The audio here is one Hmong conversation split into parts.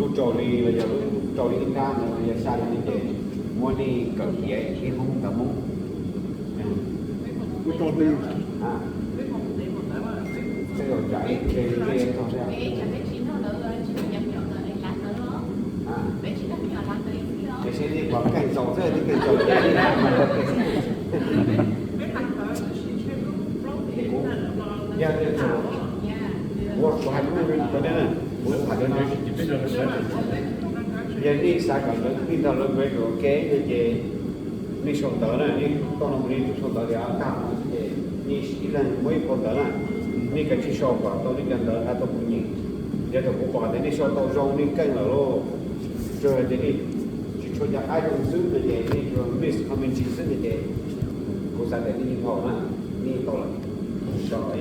Lub rau li los yog lub rau li ib nrab no yog sai li no ces muab nej kawm piav ib hoob ntawv Hmoob. Tej zaum tsam ib teg li tog thiab. Ces seb nej pom keej txaus xwb, nej keej txaus ces nej hais tau keej. Yog tias kuv hais lub, kuv tham cov no, yog nej xav kom lawv tij nrog lawv graduate ua ke no ces nej sau ntawv na, nej tau no mus nej sau ntawv tias tag no ces nej ib leeg muab ib phau ntawv na, nej kav tsij sau kom tau nej cov ntawv hais tau kuv nyeem. Yog tias kuv pom tias nej sau tau zoo nej keej lawm lauj, tsuas hais tias nej tsis tshua nco qab zoo xwb no ces nej tsuas miss comment xwb no ces kuv xav tias nej yeej tau na, nej yeej tau lawm.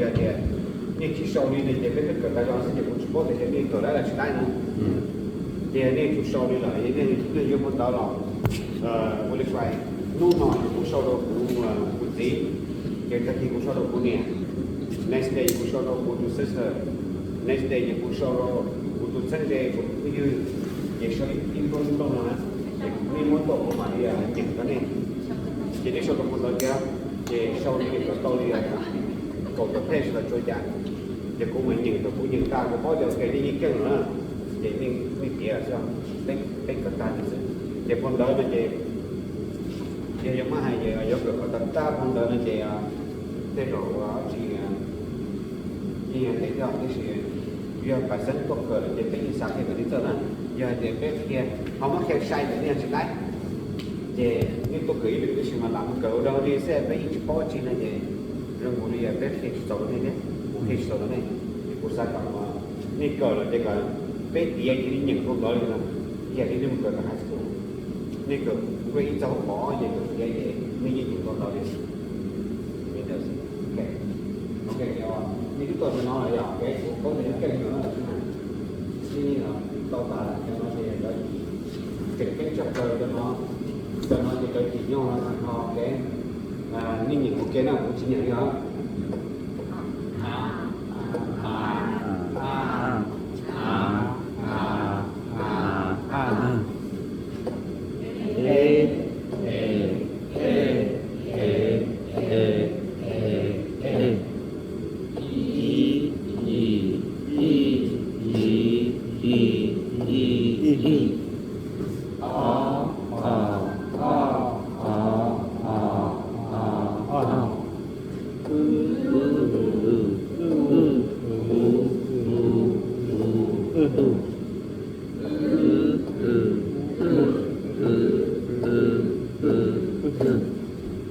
Yog tias nej tsis sau li no ces peb twb kawm tau zoo xwb ces kuv tsis paub tias nej kawm laib los tsis laib no. Ces nej tsuas sau li lawm, nej yuav phau ntawv los ua li kuv hais, hnub no kuv sau rau kuv, kuv txiv, ces tag kis kuv sau rau kuv niam, next day kuv sau rau kuv tus sister, next day ces kuv sau rau kuv tus txheeb ze, kuv tus phooj ywg, ces sau ib nplooj ib nplooj no na, ces nej muab tuaj kuv mam li nyeem rau nej. Ces nej sau rau kuv ntawd thiab, ces sau li kom tau li kaum tawm page los tsuav cas, ces kuv mam nyeem, thaum kuv nyeem tag kuv paub tias ok nej yeej keej lawm na, ces nej piav xwb, peb kawm tag li xwb. Ces phau ntawv no ces yog yuav muab hais ces yuav kawm kom tag phau ntawv no ces tej zaum tsis, yeej yog tej yog tab sis yog pav xeeb tuaj kawm lawm ces peb yeej xav qhia kom nej txawj na. Yog hais tias peb qhia ho muab qhia sai ntawm nej yog tsis laib, ces nej tuaj kawm ib lwm tab sis mas lam mus kawm ua dog dig xwb peb yeej tsis paub tsi no ces zoo nkaus li peb qhia tsis txaus rau nej thiab, kuv qhia tsis txaus rau nej. Ces kuv xav kom nej kawm lawm ces kom peb tiav ces nej nyeem tau ntawd li no, ib yam li nej mus kawm tom high school, nej kawm ib txog hauv qhov ces kawm tiav ces nej yeej nyeem tau ntawd li. Nej twb tau cov no los yog kuv paub tias nej keej no na, nej tau tas cov no ces tseem ceeb tshaj plaws cov no, cov no ces cov cim nyog no tag nrho. Nej nyeem ua ke na, kuv tsis nyeem li os.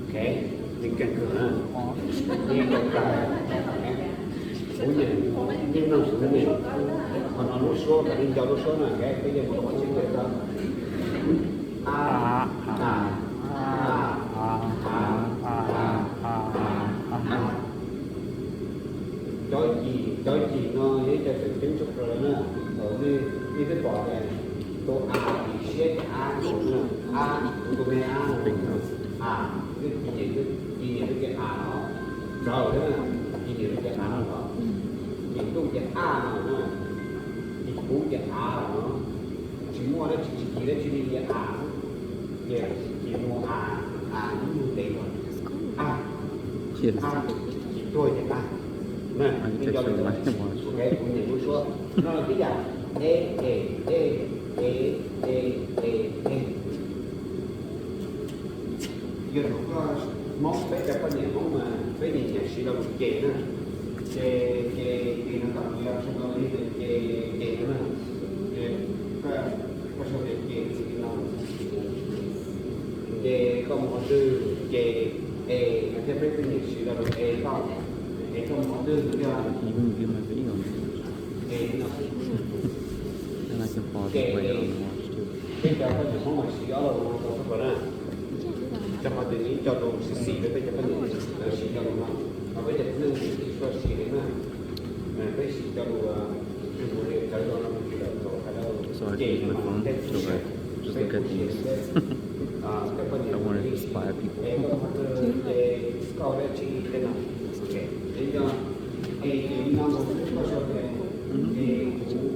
Ok, nej keej kawg na. Nej tau tag, kuv nyeem, nej mloog kuv nyeem. Qhov no lub suab, kom nej nco lub suab na, peb yeej mus rau qhov tseeb lawm tau. A, a, a, a, a, a. Cov cim, cov cim no yog ib co tseem ceeb tshaj plaws na. Thaum nej, nej twb pom tias tus a, cim siab ces a, a, tus me a, a, twb cim nyiam, cim nyiam lub cev a no, ntxawv thiab na, cim nyiam lub cev a no, cim ntuj ces a no na, cim kuv ces a no, tsis muaj dab tsi, tsis cim dab tsi li ces a, ces cim mus a, a, lub ntev a, a, cim tuag ces a. Kuv nyeem lub suab no tib yam, e, e, e, e, e, e, e. Yog thaum koj Hmoob, peb cov poj niam Hmoob mas peb nyiam nyiam siv lo lus ces na, ces, ces, ces no tam mus yog tsis tau li ces, ces no na, ces koj, koj sau tias ces li no, ces koj mus qhov twg ces e, no thiab peb twb nyiam siv lo lus e koj, es koj mus qhov twg no thiab, es no, ces e, peb cov poj niam Hmoob mas siv ob lo lus no tau txhua qhov na. Rau qhov tias nws ib co lus xis xis rau peb cov poj niam, lawv siv cov lus no, ho peb cov tib neeg tsis tshua siv li na. Peb siv cov lus, tus mus li cov lus no tsis lawm thaum hais lawm ces no mas thiab tsis siv, peb kuv siv thiab, cov poj niam li, es koj mus qhov twg ces koj ua dab tsi tej no. Ces nco, es ces li no mus koj sau tias, es kuv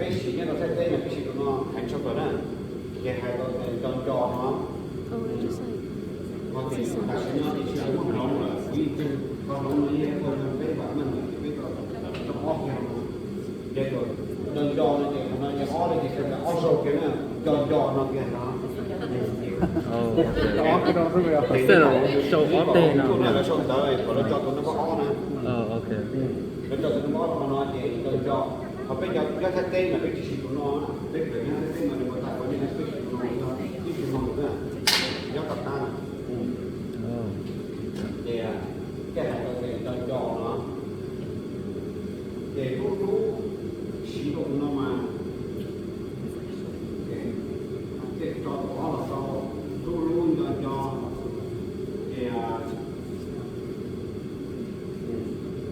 peb siv nyob rau Thaib teb no peb siv tus no heev tshaj plaws na. Ces hais tau tias nco nco no, ho tias tam sim no ces tsis muaj hloov lawm, kuv yeej tiag ho hloov no yeej ua rau peb vam meej lawm ces peb tau ob kiag no. Ces nco nco no ces qhov no ces ob no ces kawg ob zaug kiag na, nco nco no kiag no. Ces ob kiag no xwb, ces rau ob teg no lawv sau ntawv kom lawv tso tus no ob na. Lawv tso tus no ob qhov no ces nco nco. Ho peb cov nyob Thaib teb mas peb tsis siv tus no, peb tseem nyob Thaib teb mas nws ua tag ua nyob peb siv tus no, ib tsis mloog na, nyob tom qab na. Ces thiaj hais tau tias nco nco no. Ces lub lub siv rau tus no mas, ces tso tus ob los rau, lub lub nco nco. Ces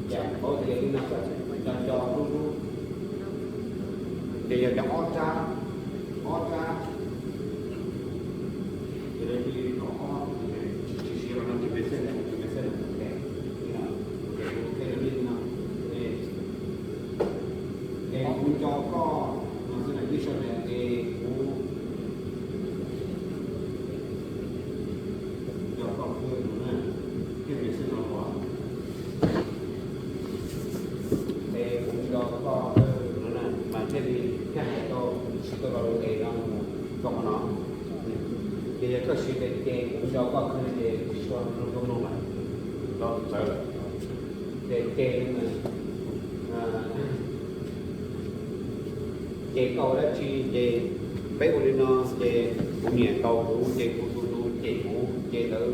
cas paub tias li no, nco nco lub lub. Ces yog cov ob rab, ob rab. Ces lawv cia li rau ob, tsis siv rau no ces me xej, ces me xej, ces kuv qhia rau nej li no. Es kuv nco koj no xwb na, ib sab ntawd es kuv nco koj kawg no na, thiaj li xwb no los. Es kuv nco koj kawg no na, mas thiaj li thiaj hais tau, siv tau lo lus es no mus rau qhov no. Ces yog koj siv tias ces kuv nco koj kawg ces tsis tshua zoo mloog lawm, los txawv lawm. Ces ces no mas ces koj ua dab tsi ces peb ua li no ces kuv niam tau kuv ces kuv tus tus cem kuv ces lawv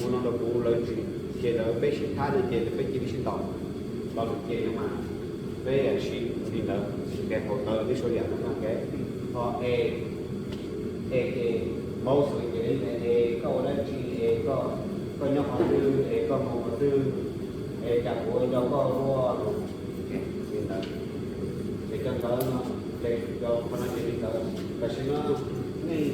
ua no rau kuv lawv tsis, ces lawv peb sib thab no ces lawv peb cia li sib ntaus. Lo lus ces no mas peb siv li ntawd, ces hauv ntawd peb sau yam no ke. Ho es, es ces paub xwb ces es koj ua dab tsi es koj nyob qhov twg es koj mus qhov twg es cas kuv nco koj ua li ntawd. Ces cov ntawd no, ces cov qhov no ces li ntawd. Tam sim no nej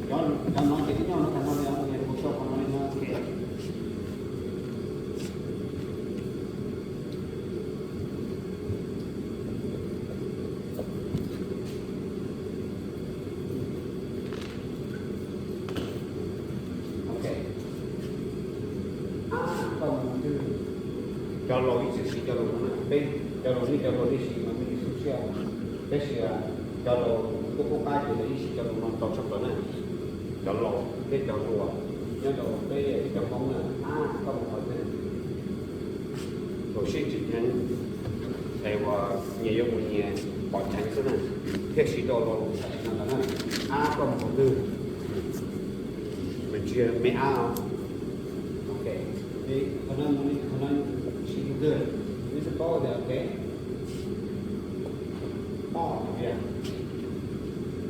cov no ces twb nyob no tag no li, kuv sau qhov no li no. Ok. Ab, koj mus twg? Cov laus ib txwm siv cov lus no na, peb cov laus nej cov laus nej siv mas nej xub siab, tab sis cov laus tuaj qub qab ces lawv ib siv cov lus no tau tshaj plaws na. Cov laus peb cov hluas nyob rau peb ib cov Hmoob na, ab, koj mus qhov twg, kaum siab tsis heev, es uas nyias yuav mus nyias pom cheev xwb na, thiaj siv tau lo lus tam sim no ntawd na. Ab, koj mus qhov twg, me ab. Ok, qhov no mus li qhov no siv tus twg, nej xav paub tias ok, poj tias,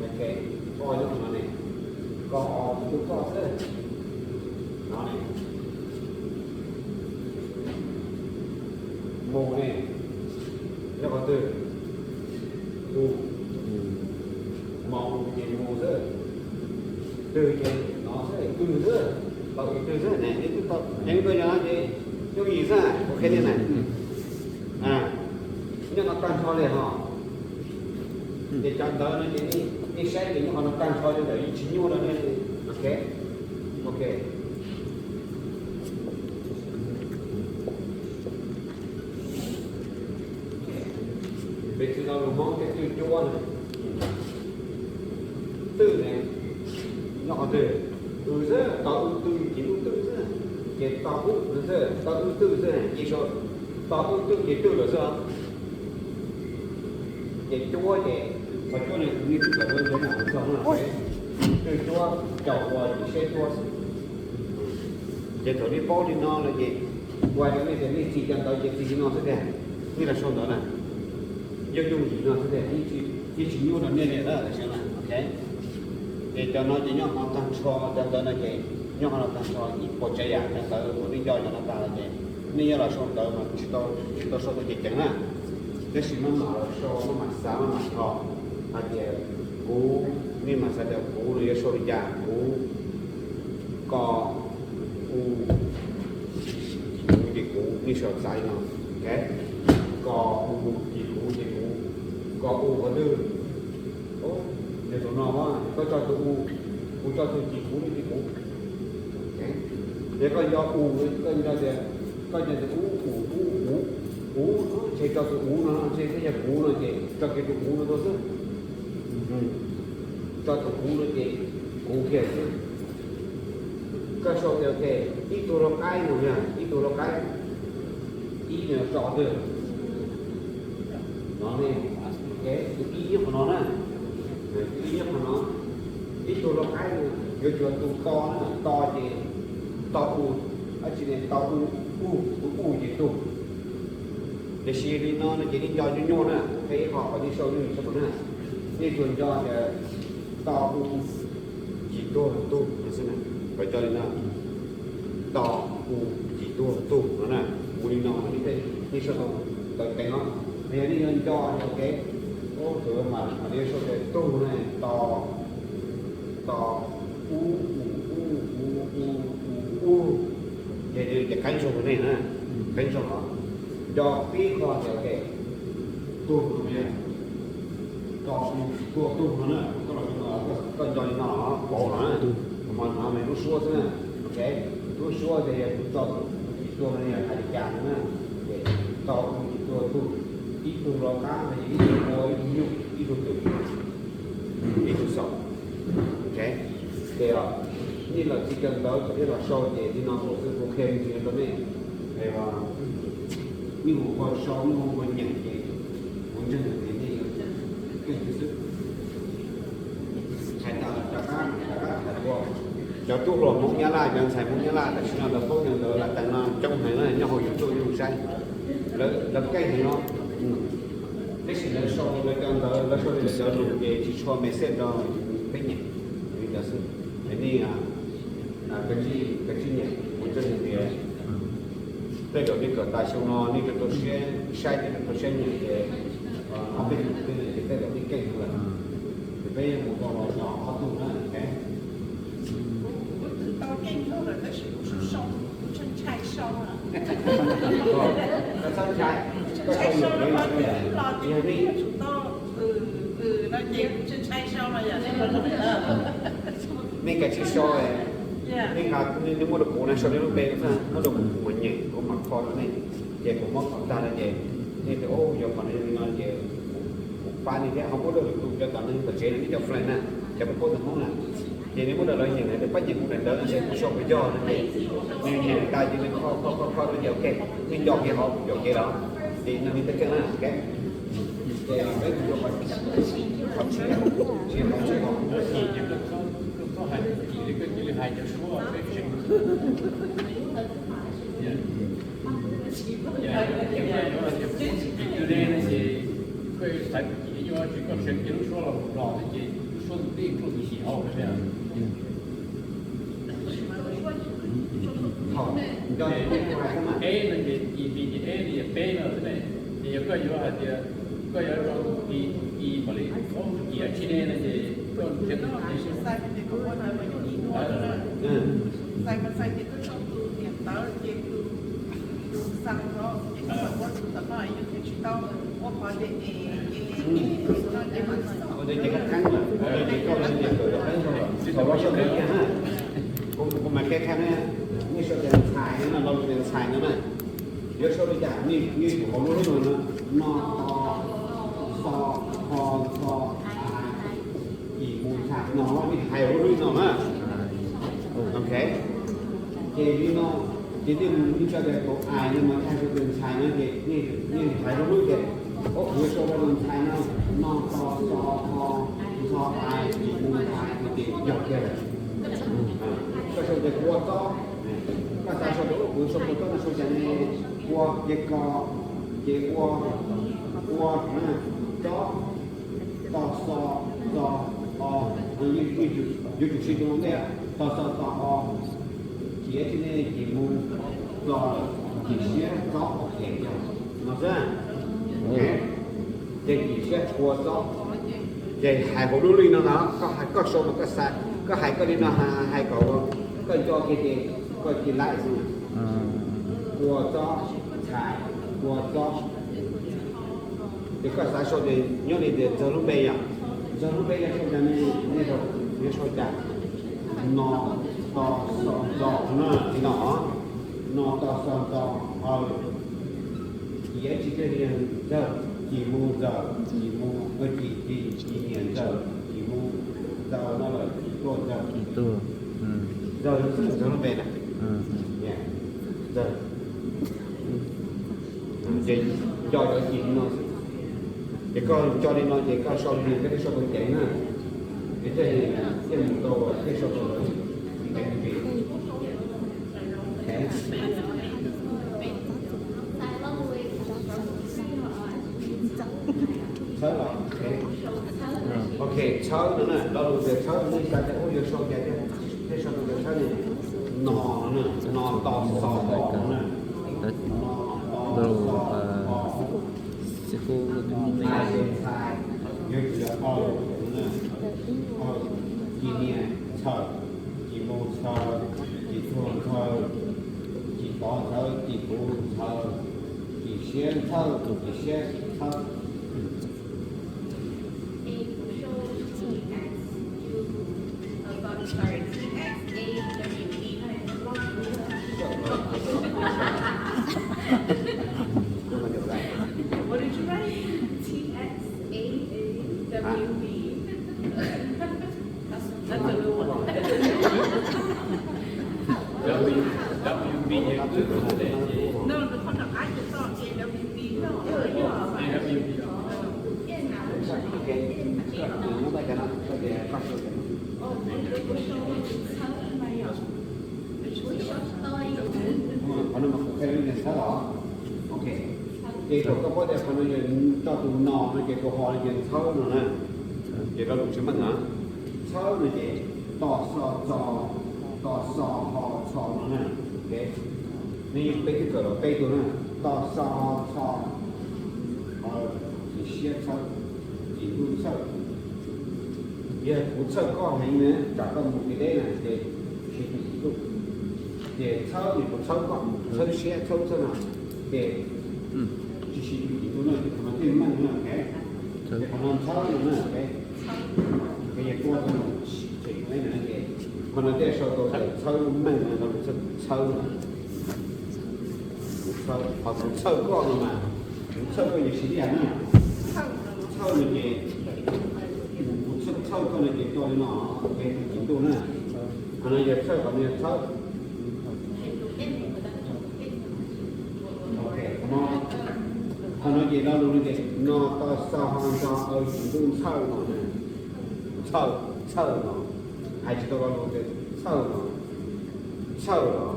ok, poj nyob qhov no ne, koj, o, tus twg koj xwb, no ne. Mus ne, nyob qhov twg? Mus, mus ces mus xwb, twg ces no xwb, twg xwb, tau ib twg xwb ne, nej twb tau ceev tuaj yog no ces yooj yim xwb, ua qhia nej na. Nyob no tag nrho li ho. Ces cov ntawd no ces nej saib ces nyob qhov no tag nrho li lawm, yeej tsis nyuaj rau nej. Ok, ok. Piv txwv tau lus Hmoob tias twj cuab na. Twj ne, nyob qhov twg? Wb xwb, tau wb twj ces wb twj xwb. Ces tau wb xwb, tau wb twj xwb, ces tau wb twj ces twj lawm xwb. Ces cuab ces, qhov cuab ne, nej twb kawm lawv cov yam mus txog no. Cuab, caum ua yim siab cuab xwb. Ces thaum nej paub li no lawm ces ua rau nej tias nej txi cov ntawv ces txi li no xwb tiag, nej los sau ntawv na. Yooj yooj yim no xwb tiag, yeej tsis nyuaj rau nej li lawm, tam sim no na, ok. Ces cov no ces nyob qhov no tag nrho, cov ntawv no ces nyob qhov no tag nrho ib puas tsav yam cov ntawv uas nej nco cov no tag lawm ces nej yuav los sau ntawv mas tsis tau, tsis tau sau tau ceev ceev na. Tab sis maj mam los sau, maj mam xav, maj mam tho hais tias kuv, nej mam xav tias kuv no yuav sau li cas, kuv, ko, u, kuv ces kuv, nej sau xav li no, ok. Ko, u, ces kuv ces kuv, ko, u qhov twg? Yog tus no, koj tso tus u, kuv tso tus ces kuv, nej ces kuv. Yog koj nco u, koj nco tias, koj nco tias u, u, u, u, u, ntshe tso tus u no, ntshe twb yog kuv no ces tso kiag tus u no tuaj xwb. Tso tus u no ces kuv kiag xwb. Koj sau tias ib tug lau qaib no, ib tug lau qaib, ib no tso twg? No ne, tus ib nyob qhov no na, tus ib nyob qhov no. Ib tug lau qaib no yuav tsum tus to na, to ces to u, dab tsi ne, to u, u, tus u ces tug. Tiam sis li no no ces nej nco nyuaj nyuaj na, kuv qhia ib qho kom nej sau nyuaj nyuaj tshaj plaws na. Nej tsuas nco tias to u ces tuag tug no xwb na, kom nco li no. To u ces tuag tug no na, ua li no nej thiaj, nej sau tau ntawv ceev os. Yog nej yuav nco tias kev, tus mas mam li sau tias tug na, to, to, u, u, u, u, u, u, u, ces qeeb zog rau nej na, qeeb zog los nco tib qho tias kev, tug no, to u tuag tug no na, koj los, koj nco li no los paub los na, mas no mas lub suab xwb na, ok, lub suab ces yog kuv tso tus tsis tuag no yog hais li cas no na, ces to u ces tuag tug, ib tug lau qab no ces ib tug ua, ib tug nyuj, ib tug twm, ib tug xaus, ok. Ces nej los txi cov ntawv thaum nej los sau ces li no xwb, kuv qhia me ntsis rau nej, es nej mus ua sau, nej mus ua nyeem ces kuv ntseeg tias nej yuav keej xwb. Hais tas rov qab, rov qab hais ua, cov tub hluas Hmoob Nyab Laj, cov ntxhais Hmoob Nyab Laj tam sim no lawv paub cov ntawv los tas no coob heev na, nyob hauv YouTube yeej saib, lawv keej heev no. Tab sis lawv sau lawv cov ntawv, lawv sau li lawv cov lus ces tsis tshua make sense rau peb nyeem li ntawd xwb. Es nej kav tsij nyeem, kuv ntseeg tias tej zaum nej kawm tas xyoo no nej rau rau siab saib, nej rau rau siab nyeem ces ob peb xyoos twg ces tej zaum nej keej heev lawm. Ces peb mus ua los ob tug na. Koj txhob ntshai, koj sau nyeem, yog nej, nej kav tsij sau, nej nqa, nej muab rau kuv na, sau nej lub npe, muab rau kuv, kuv mam nyeem, kuv mam kho rau nej. Ces kuv muab kho tag no ces nej tias, o, yog qhov no li no ces kuv pab nej thiab. Ho muab rau lwm tus, cov tom no tom tsev no, nej cov friend na, cov peb paub tus Hmoob na, ces nej muab rau lawv nyeem, lawv tias pab nyeem kuv daim ntawv no seb kuv sau puas yog no ces nws nyeem tas ces nws kho kho kho kho rau ces ok, nej nco kev hauv, nco kev los, ces no nej tej keej na, ok. Ces peb mus rau qhov, qhov tshiab, tshiab qhov tshiab qhov Eb no ces i li ces eb li peb no xwb ne, ces yog koj yuav hais tias koj yuav rau tus i, i mam li ob tus kiam tsis ne no ces koj thiaj tau. Ua ntawd ces koj qeeb lawm, ua ntawd ces koj qeeb lawm, thaum los sau kiag na. Kuv, kuv mam qhia qhia na, nej sau tias ntxhais no na, lo lus tias ntxhais no na, yuav sau li cas? Nej, nej yuav tsum hauv lub hlwb no, no, to, xo, kho, ntxho, a, i, u, ntxhais no, nej hais hauv lub hlwb no na. Ok. Ces li no, ces nej mus, nej sau tias tus ais no mas tag sau tias ntxhais no ces nej hais hauv lub hlwb tias, o, kuv yuav sau rau tus ntxhais no, no, to, xo, kho, Txo, ai, tsis mus, ai, ces yog kiag lawm. Koj sau tias kua txob, koj xav sau tias ub kuv sau kua txob no sau cas ne, kua ces ko, ces ua, ua, txob, to xo, txo, o, yuav tsum siv tus no ntej, to xo to o, ces tib ne ces mus, txo, ces siab txob, ok, yog no xwb. Ces cim siab kua txob. Ces hais hauv lub lij no no, koj hais koj sau mas koj xav, koj hais koj li no hais kom koj nco kiag ces koj cia laim xwb. Kua txob, txhais, kua txob. Ces koj xav sau ces nyob li tias ntxawg lub npe yom, ntxawg lub npe yog sau cas ne, nej yuav sau cas? No, to, xo, nto, no, li no, no, to, xo, nto, aw, cim tsis kiag li ntxawg, cim mus ntxawg, cim mus, cim, cim, cim nyiam ntxawg, cim mus ntxawg no lawm, cim tuaj ntxawg. Ntxawg xwb ntxawg lub npe na. Ntxawg. Ces nco cov cim li no xwb. Ces koj nco li no ces koj sau li no, koj thiaj sau tau ceev na. Ces thiaj, thiaj mus tau, thiaj sau tau lawv ceev. Txhawb los, ok, txhawb no na, lo lus tias txhawb nej xav tias ub yuav sau cas thiaj, thiaj sau tau cov txhawb ne. No, no, no, to, xo, ho, no na. No, to, xo, ho. Ai, ntxhais, yuav tsum yog aw, aw, cim nias, txhawm, cim mus, txhawm, cim tuag, ntxhawm, cim tod, ntxhawm, cim kuv, ntxhawm, cim siab, ntxhawm, cim siab, txhawb. What did you write? T X A W B. That's, that's a new one. W, W B. No, no, no, I just thought A W B. No, no, no. Qhov no mas kuv qhia lub niag txhawb los. Ok. Ces thaum koj paub tias qhov no yog coj tus no no ces tus ho no ces ntxhawb no na. Ces lo lus tsis meej na. Txhawb no ces to xo txo, to xo ho txho no na. Ok. Nej yeej peb twb kawm los peb tus na. To xo ho txho. Cim siab txhawb, cim ntuj txhawb. Yog kuv txhawb koj heev na, tsam koj mus kev deb na ces siv tus cim ntuj. Ces txhawb no kuv txhawb koj, txhawb siab txhawb txhawb no ces tsis siv tus cim ntuj na, ces qhov no thiaj meej na. Ces qhov no txhawb no na, ces yog tua tau ces qhov no thiaj sau tau tias txhawb meej na, txhawb no. Kuv txhawb, qhov kuv txhawb koj no mas, kuv txhawb koj yog siv li yam na. Txhawb no ces, kuv txhawb, txhawb koj no ces tua li no, ces tus cim ntuj na. Qhov no yog txhawb, qhov no yog txhawb. Ok, qhov no, qhov no ces lo lus no ces no to xo ho ntxo aw cim ntuj txhawb no na. Txhawb, txhawb no. Hais tsis tau lo lus tias txhawb no. Txhawb los.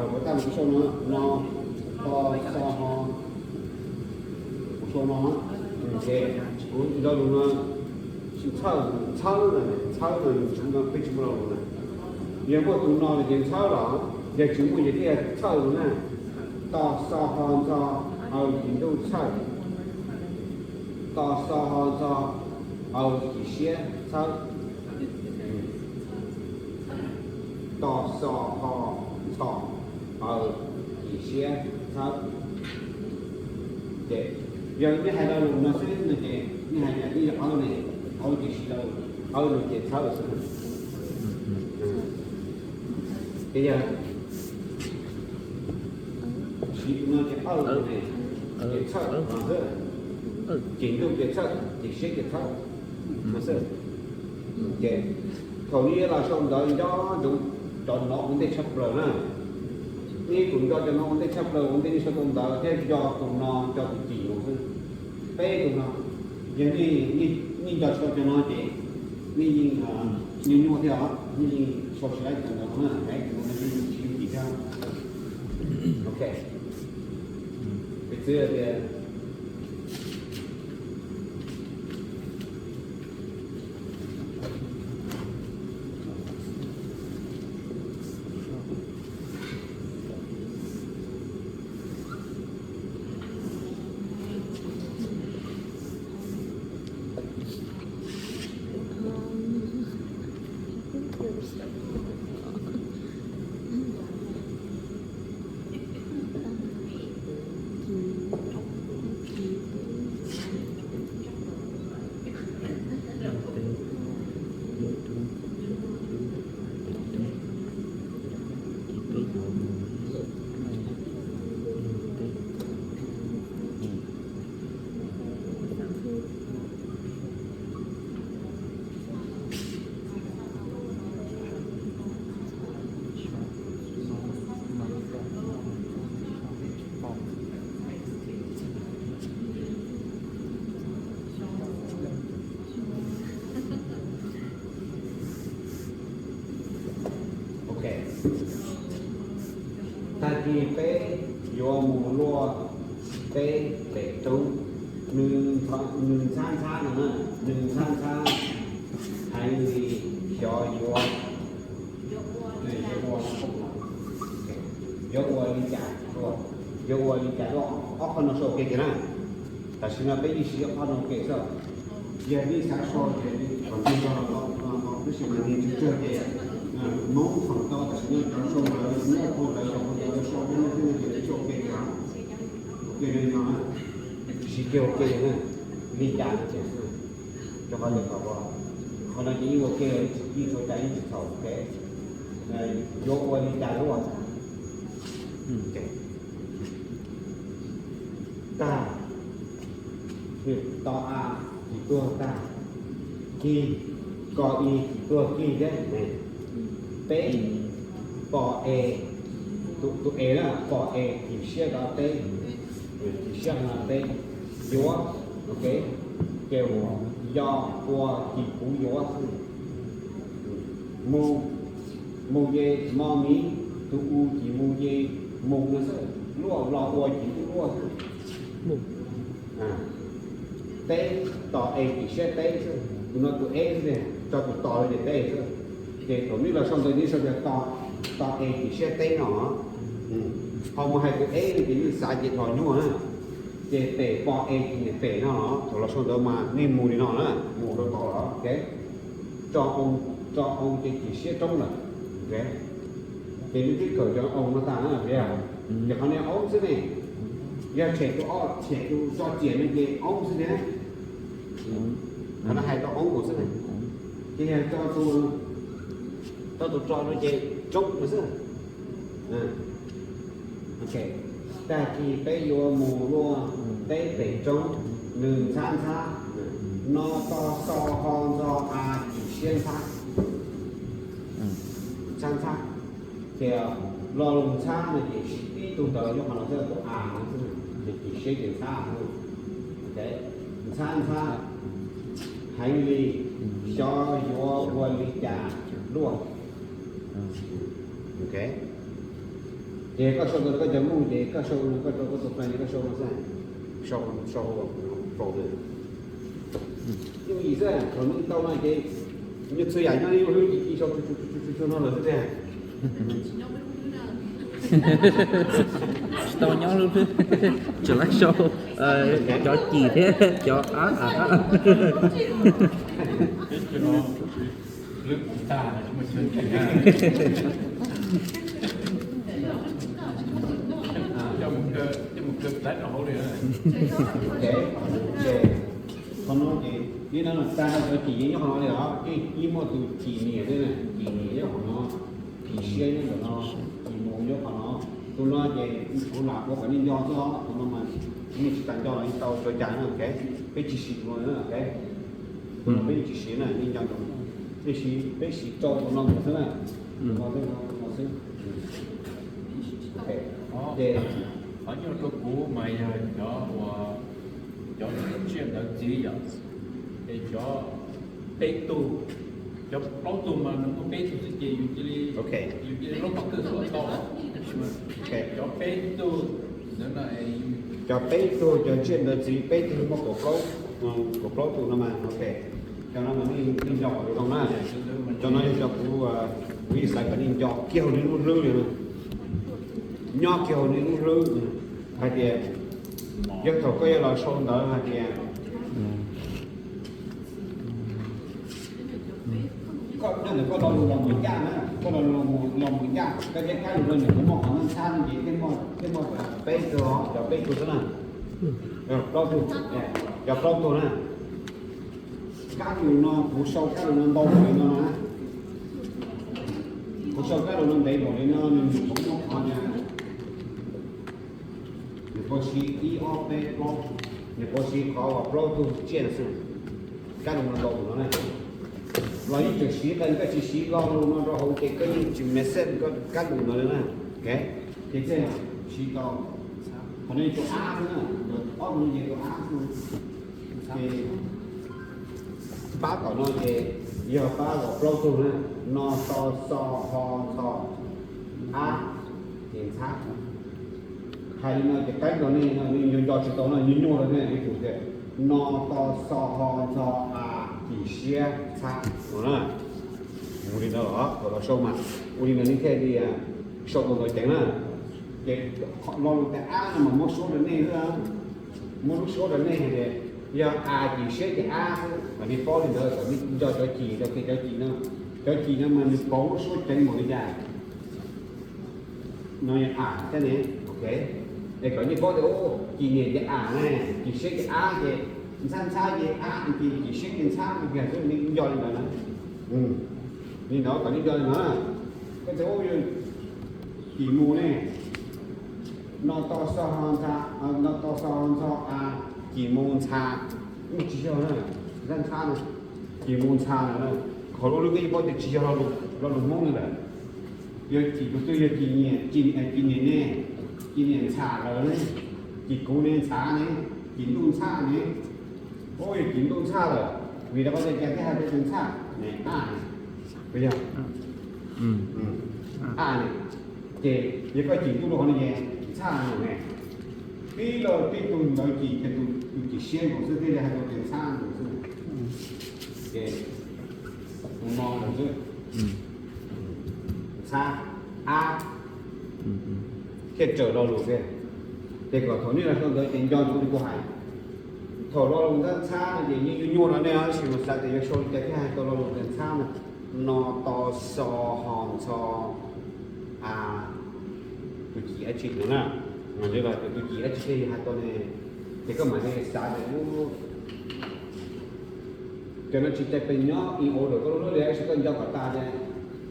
Kuv tab kuv sau no, no, to, xo, ho. Kuv sau no, ces kuv lo lus no, txhawb, txhawb no, txhawb no, tsis muaj, peb tsis muaj lo lus na. Yog muaj tus no ces ntxhawb los, yog tsis muaj ces thiaj txhawb no na. To, xo, ho, ntxo, aw, cim ntuj txhawb. To, xo, ho, ntxo, aw, cim siab txhawb. To, xo, ho, ntxho, aw, cim siab txhawb. Ces yog nej hais lo lus no xwb no ces nej hais tias twb yog aw ne, aw ces siv lo, aw no ces txhawb xwb. Ces yog siv tus no ces aw ne, ces txhawb no xwb. Cim ntuj ces txhawb, cim siab ces txhawb no xwb. Ces thaum nej yuav los sau ntawv nco ntsoov cov no ua ntej tshaj plaws na. Nej yuav tsum nco cov no ua ntej tshaj plaws, ua ntej nej sau tau ntawv thiab nco tus no, nco tus cim no xwb. Peb tus no, yog nej nco tsis tau cov no ces nej yeej nyuaj nyuaj thiab os, nej yeej sau tsis laib cov ntawd na, laib cov no nej yeej tsis yooj yim thiab. Ok, piv txwv tias Ok, tag kis peb yuav mus luaj teb pem roob. Nws ntxhab ntxhab no, nws ntxhab ntxhab heev li, xyov yuav, yuav ua li cas, yuav ua li cas, ob qho no sau ua ke kiag na. Tam sim no peb yeej siv ob qho no ua ke xwb. Yog nej xav sau ces kom nco nco los no, tab sis mas nws tsawg tsawg ces Hmoob feem tau tam sim no cov sau lawv muaj ua lawv cov ua lawv sau thiab no ces lawv sau ua ke kiag, ua ke li no, siv kiag ua ke li na, li cas no ces xwb. Rau qhov tias qhov no ces yeej ua ke, yeej tsis ua cas, yeej tsis txhaum, ok. Yuav ua li cas yuav ua tag, to a tsis tuag tag, kis, ko i tsis tuag kis thiab. Peb, pos e, tus e na, pos e kis siab rau teb, kis siab no teb, yuav, ok, ces yog ua kis puv yuav xwb. Mus, mus ces mo miv, tus u ces mus ces mus no xwb, luaj los ua ces luaj xwb. Teb, tos e kis siab teb xwb, tus no tus e xwb, tso tus tos los ces teb xwb. Ces thaum nej los sau ntawv nej sau tias tos e kis siab teb no, ho mus hais tus e no ces nej xav ces dhos nyuaj na. Ces pem pos e kis niam pem no los thaum los sau ntawv mas nej mus li no na, mus rau tod los, ok. Tso oo, tso oo ces kis siab roob lawm, ok. Ces nej twb kawm cov oo no tag na, ces qhov no oob xwb ne. Yog tshem tus o, tshem tus tso ciam no ces oob xwb thiab. Qhov no hais tau oob nkaus xwb ne. Ces yog tso tus, tso tus tso no ces roob no xwb. Ok, tag kis peb yuav mus luaj teb pem roob, nws ntxhab ntxhab, no to so ho nto a kis siab ntxhab, ntxhab ntxhab. Ces lo lus ntxhab no ces siv tib tug ntawd nyob qhov no xwb, tus a no xwb, ces kis siab ces ntxhab. Ntxhab ntxhab heev li, xyov yuav ua li cas luaj. Ok, ces koj sau ntawv koj cov mus ces koj sau no, koj rau koj tus plan ces koj sau no xwb, sau, sau, sau ntawv. Yooj yim xwb, thaum nej tau no ces nyob txhua yam nyob ib lub hlwb, ci ci sau tsuag tsuag no lawm xwb tiag. Tsis tau nyob lub hlwb, tseem laib sau cov cim thiab cov ab. Qhov no ces, li no tag no cov cim yeej nyob qhov no li os, yeej muaj tus cim niam xwb na, cim niam nyob qhov no, cim siab nyob ntawm no, cim mus nyob qhov no. Tus no ces kuv lam ua kom nej nco xwb os, tus no mas nej tsis tas nco los yeej tau ua cas na, ok. Peb tsis siv tus no, ok. Tus no peb tsis siv na, nej nco ntsoov. Peb siv, peb siv rau tus no mus xwb na. Tus no xwb, tus no xwb. Ok, ces qhov nyuaj rau kuv mas yog cov uas, cov Txiv yom, es cov peb tug, cov plaub tug mas nws muaj peb tug xwb ces yus cia li, yus cia li lub qhov twj xwb tau. Cov peb tug ntawd no, cov peb tug, cov tsiaj ntawd txiv peb tug muaj kaum plaub, kaum plaub tug no mas, ok. Cov no mas nej nco kom zoo na. Cov no yog cov kuv, kuv yeej xav kom nej nco kiag hauv nej lub hlwb li na. Nyob kiag hauv nej lub hlwb hais tias yog thaum koj yuav los sau ntawv hais tias koj nyob ntawm koj lo lus los mus ncaj na, koj lo lus los mus ncaj, koj thiab kab lus no nws kuj muaj qhov ntxhab ntxhab no ces thiaj muaj peb tug, cov peb tug xwb na. Plaub tug, cov plaub tug na. Kab lus no kuv sau kab lus no ntau npaum li no na. Kuv sau kab lus no ntev npaum li no nws kuj muaj qhov, nws puas siv ib ob peb plaub, nws puas siv qhov uas plaub tug tsiaj xwb. Kab lus no ntau npaum no na. Los yeej tseem siv qee, koj tsis siv lo lus no rau hauv ces koj yeej tsis make sense kab lus no li na. Ces txij no siv tau, qhov no tus ab xwb na, ob tug no ces tus ab xwb. Ces pab tom no ces yog pab uas plaub tug na, no to xo ho ntxho, ab, ces ntxhab. Hais li no ces qaib nkaus nej no nco nco tsis tau no, nyuaj nyuaj rau nej tus tias no to xo ho ntxho a, ci siab ntxhab no na. Mus li ntawd los, thaum los sau mas ua li no nej thiaj li sau tau ntawv ceev na. Ces lo lus tias ab no mas muab suab rau nej xwb, muab lub suab rau nej hais tias yog a ci siab ces ab xwb, kom nej paub li ntawd, kom nej nco cov ci, cov ci no, cov ci no mas nws pauv lub suab ceev npaum li cas. No yog a thiab ne, ok. Es kom nej paub tias ci niam ces a ne, ci siab ces ab ces ntxhab ntxhab ces ab ces ci siab ces ntxhab no kiag xwb, nej nco li ntawd na. Li ntawd kom nej nco li ntawd na. Koj tias ci mus ne, no to xo ho ntxha, no to xo ho ntxho a, ci mus ntxha, tsis yog na, ntxhab ntxhab no, ci mus ntxha no na. Qhov lub lub koj yeej paub tias tsis yog lo lus Hmoob li lawm. Yog ci tus twg yog ci niam, ci niam ne, ci niam ntxha lawm ne, ci kuv ne ntxha ne, ci ntuj ntxhab ne. Ub, yog ci ntuj ntxhab lawm, vim rau qhov tias cas thiaj hais tau tus ntxhab ne, a ne, puas yog? A ne, ces yog koj ci ntuj rau qhov no ces ntxhab no ne. Tib lo tib tug ntawd ci, ces tus ci siab nkaus xwb thiaj li hais tau tias ntxhab nkaus xwb. Ces tus no nkaus xwb. Ntxhab, ab, thiaj raws lo lus thiab. Ces kom thaum nej los sau ntawv ces nco ntsoov li kuv hais. Thaum lo lus ntxhab ntxhab no ces yeej nyuaj nyuaj rau nej, tab sis mas xav tias yuav sau li cas thiaj hais tau lo lus tias ntxhab no. No to xo ho ntxho a, tus ci ab tsi no na. Mas li los tias tus ci ab tsi thiaj li hais tau ne, ces koj mam li xav tias ub, cov no tsis tas pes nyob in order koj lub hlwb li, tab sis koj nco kom tas tias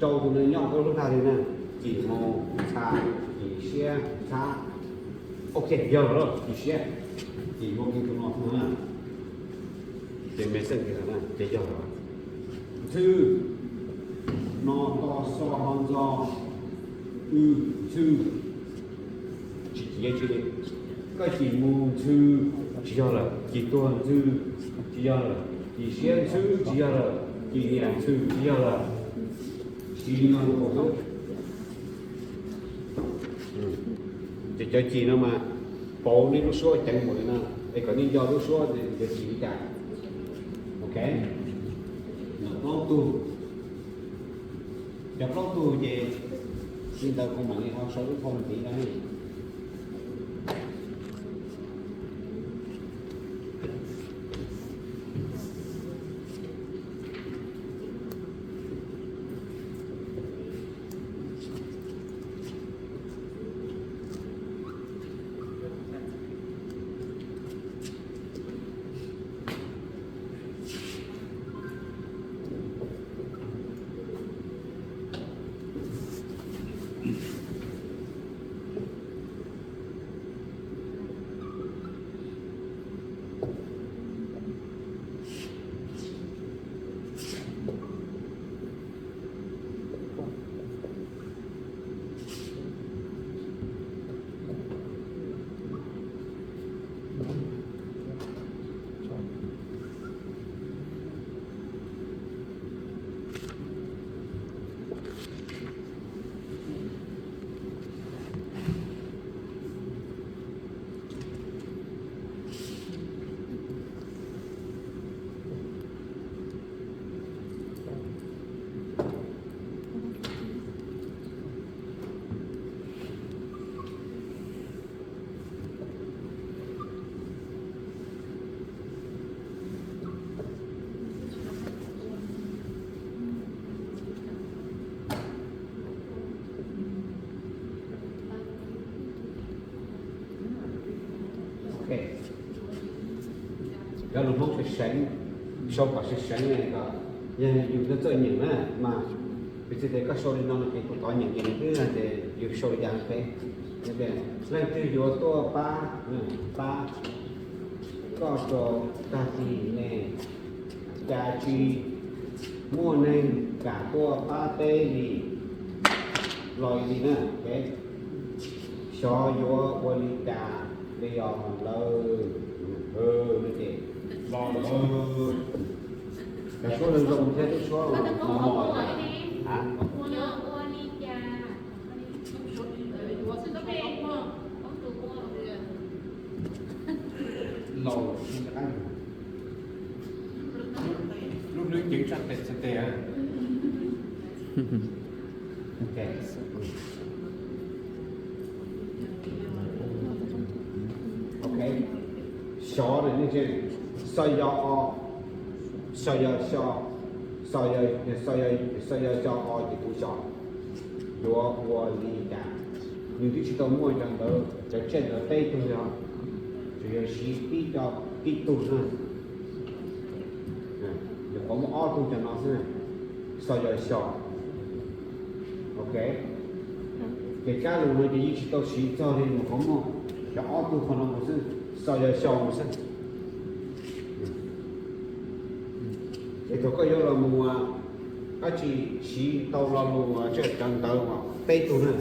rau tus no nyob koj lub hlwb tag li na. Ci mus ntxha, ci siab ntxhab. Ok, yog lawm, ci siab, ces yuav kiag tus no xwb na. Ces me xeej kiag na, ces yog lawm. Ntxhw, no to xo ho ntxo, w, ntxhw. Tsis ci tsi li. Koj ci mus ntxhw, tsis yog lawm. Ci tuag ntxhw, tsis yog lawm. Ci siab ntxhw, tsis yog lawm. Ci niam ntxhw, tsis yog lawm. Siv li no rau xwb. Ces cov ci no mas pauv nej lub suab ceev npaum li no, es kom nej nco lub suab cov ci li cas. Ok, plaub tug, cov plaub tug ces li ntawd kuv mam li ho sau lub phau ntxiv no. Lus Hmoob seev seev, sau kom seev seev ne, kom yog yus txawj txawj nyeem na mas, piv txwv tias koj sau li no no ces kuv thov nyeem ces nws twb hais tias yus sau li cas peb. Leej twg yuav tuaj pab, pab koj rau tag kis ne, cas tsis muaj neeg kam tuaj pab peb li los li na. Xyov yuav ua li cas li os lawm. Los lawm, cov suab zoo zoo thiab lub suab mos mos. Laus, lub hlwb ceev tshaj tes txhais tes. Xyov, xyov, xyov, xyov, xyov, xyov o ces kuv xyov yuav ua li cas. Nws twb tsis tau muaj cov ntawd, cov tsiaj ntawd peb tug li os, tsuas yog siv tib co, tib tug na. Nyuam qhuav muaj ob tug cov no xwb, xyov yog xyov. Ok, ces kab lus no ces yeej tsis tau siv txog li, nyuam qhuav muaj cov ob tug qhov no mus xwb, xyov yog xyov mus xwb. Ces thaum koj yuav los mus, koj tsis siv tau lo lus, cov ntawd uas peb tug na.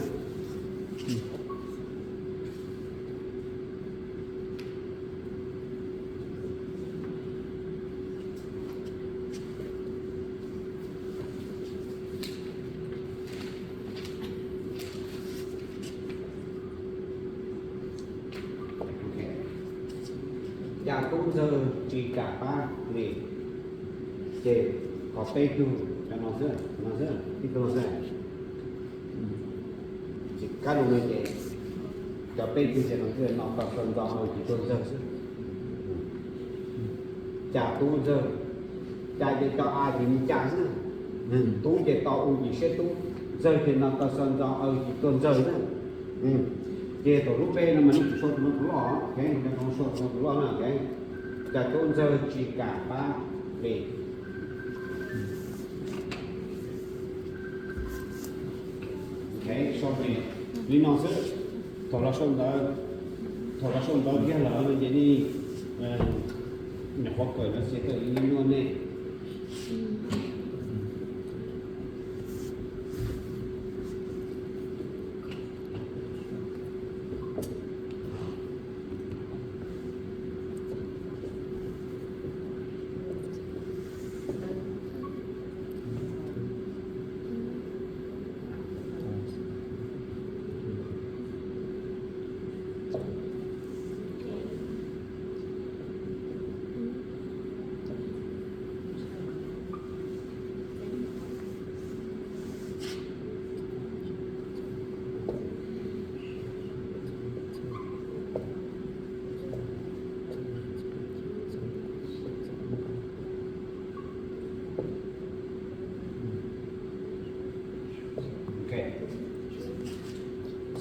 Cas tub ntxawg tsis kam pab li? Ces qhov peb tug cov no xwb, no xwb, tib tug no xwb. Ces kab lus no ces cov peb tug ces no xwb, no tau sau ntxo aws ces tuag ntxawg xwb. Cas tub ntxawg, cas ces tau a ces mus cas xwb. Tub ces tau u ces siab tub, ntxawg ces no tau sau ntxo aws ces tuag ntxawg xwb. Ces thaum lub peb no mas nej tsum sau tus no tus loj, sau tus no tus loj na. Cas tub ntxawg tsis kam pab li? Li no xwb. Thaum los sau ntawv, thaum los sau ntawv kiag lawm no ces nej nyuam qhuav kawm ntawv xwb, kawm li nyuaj nej.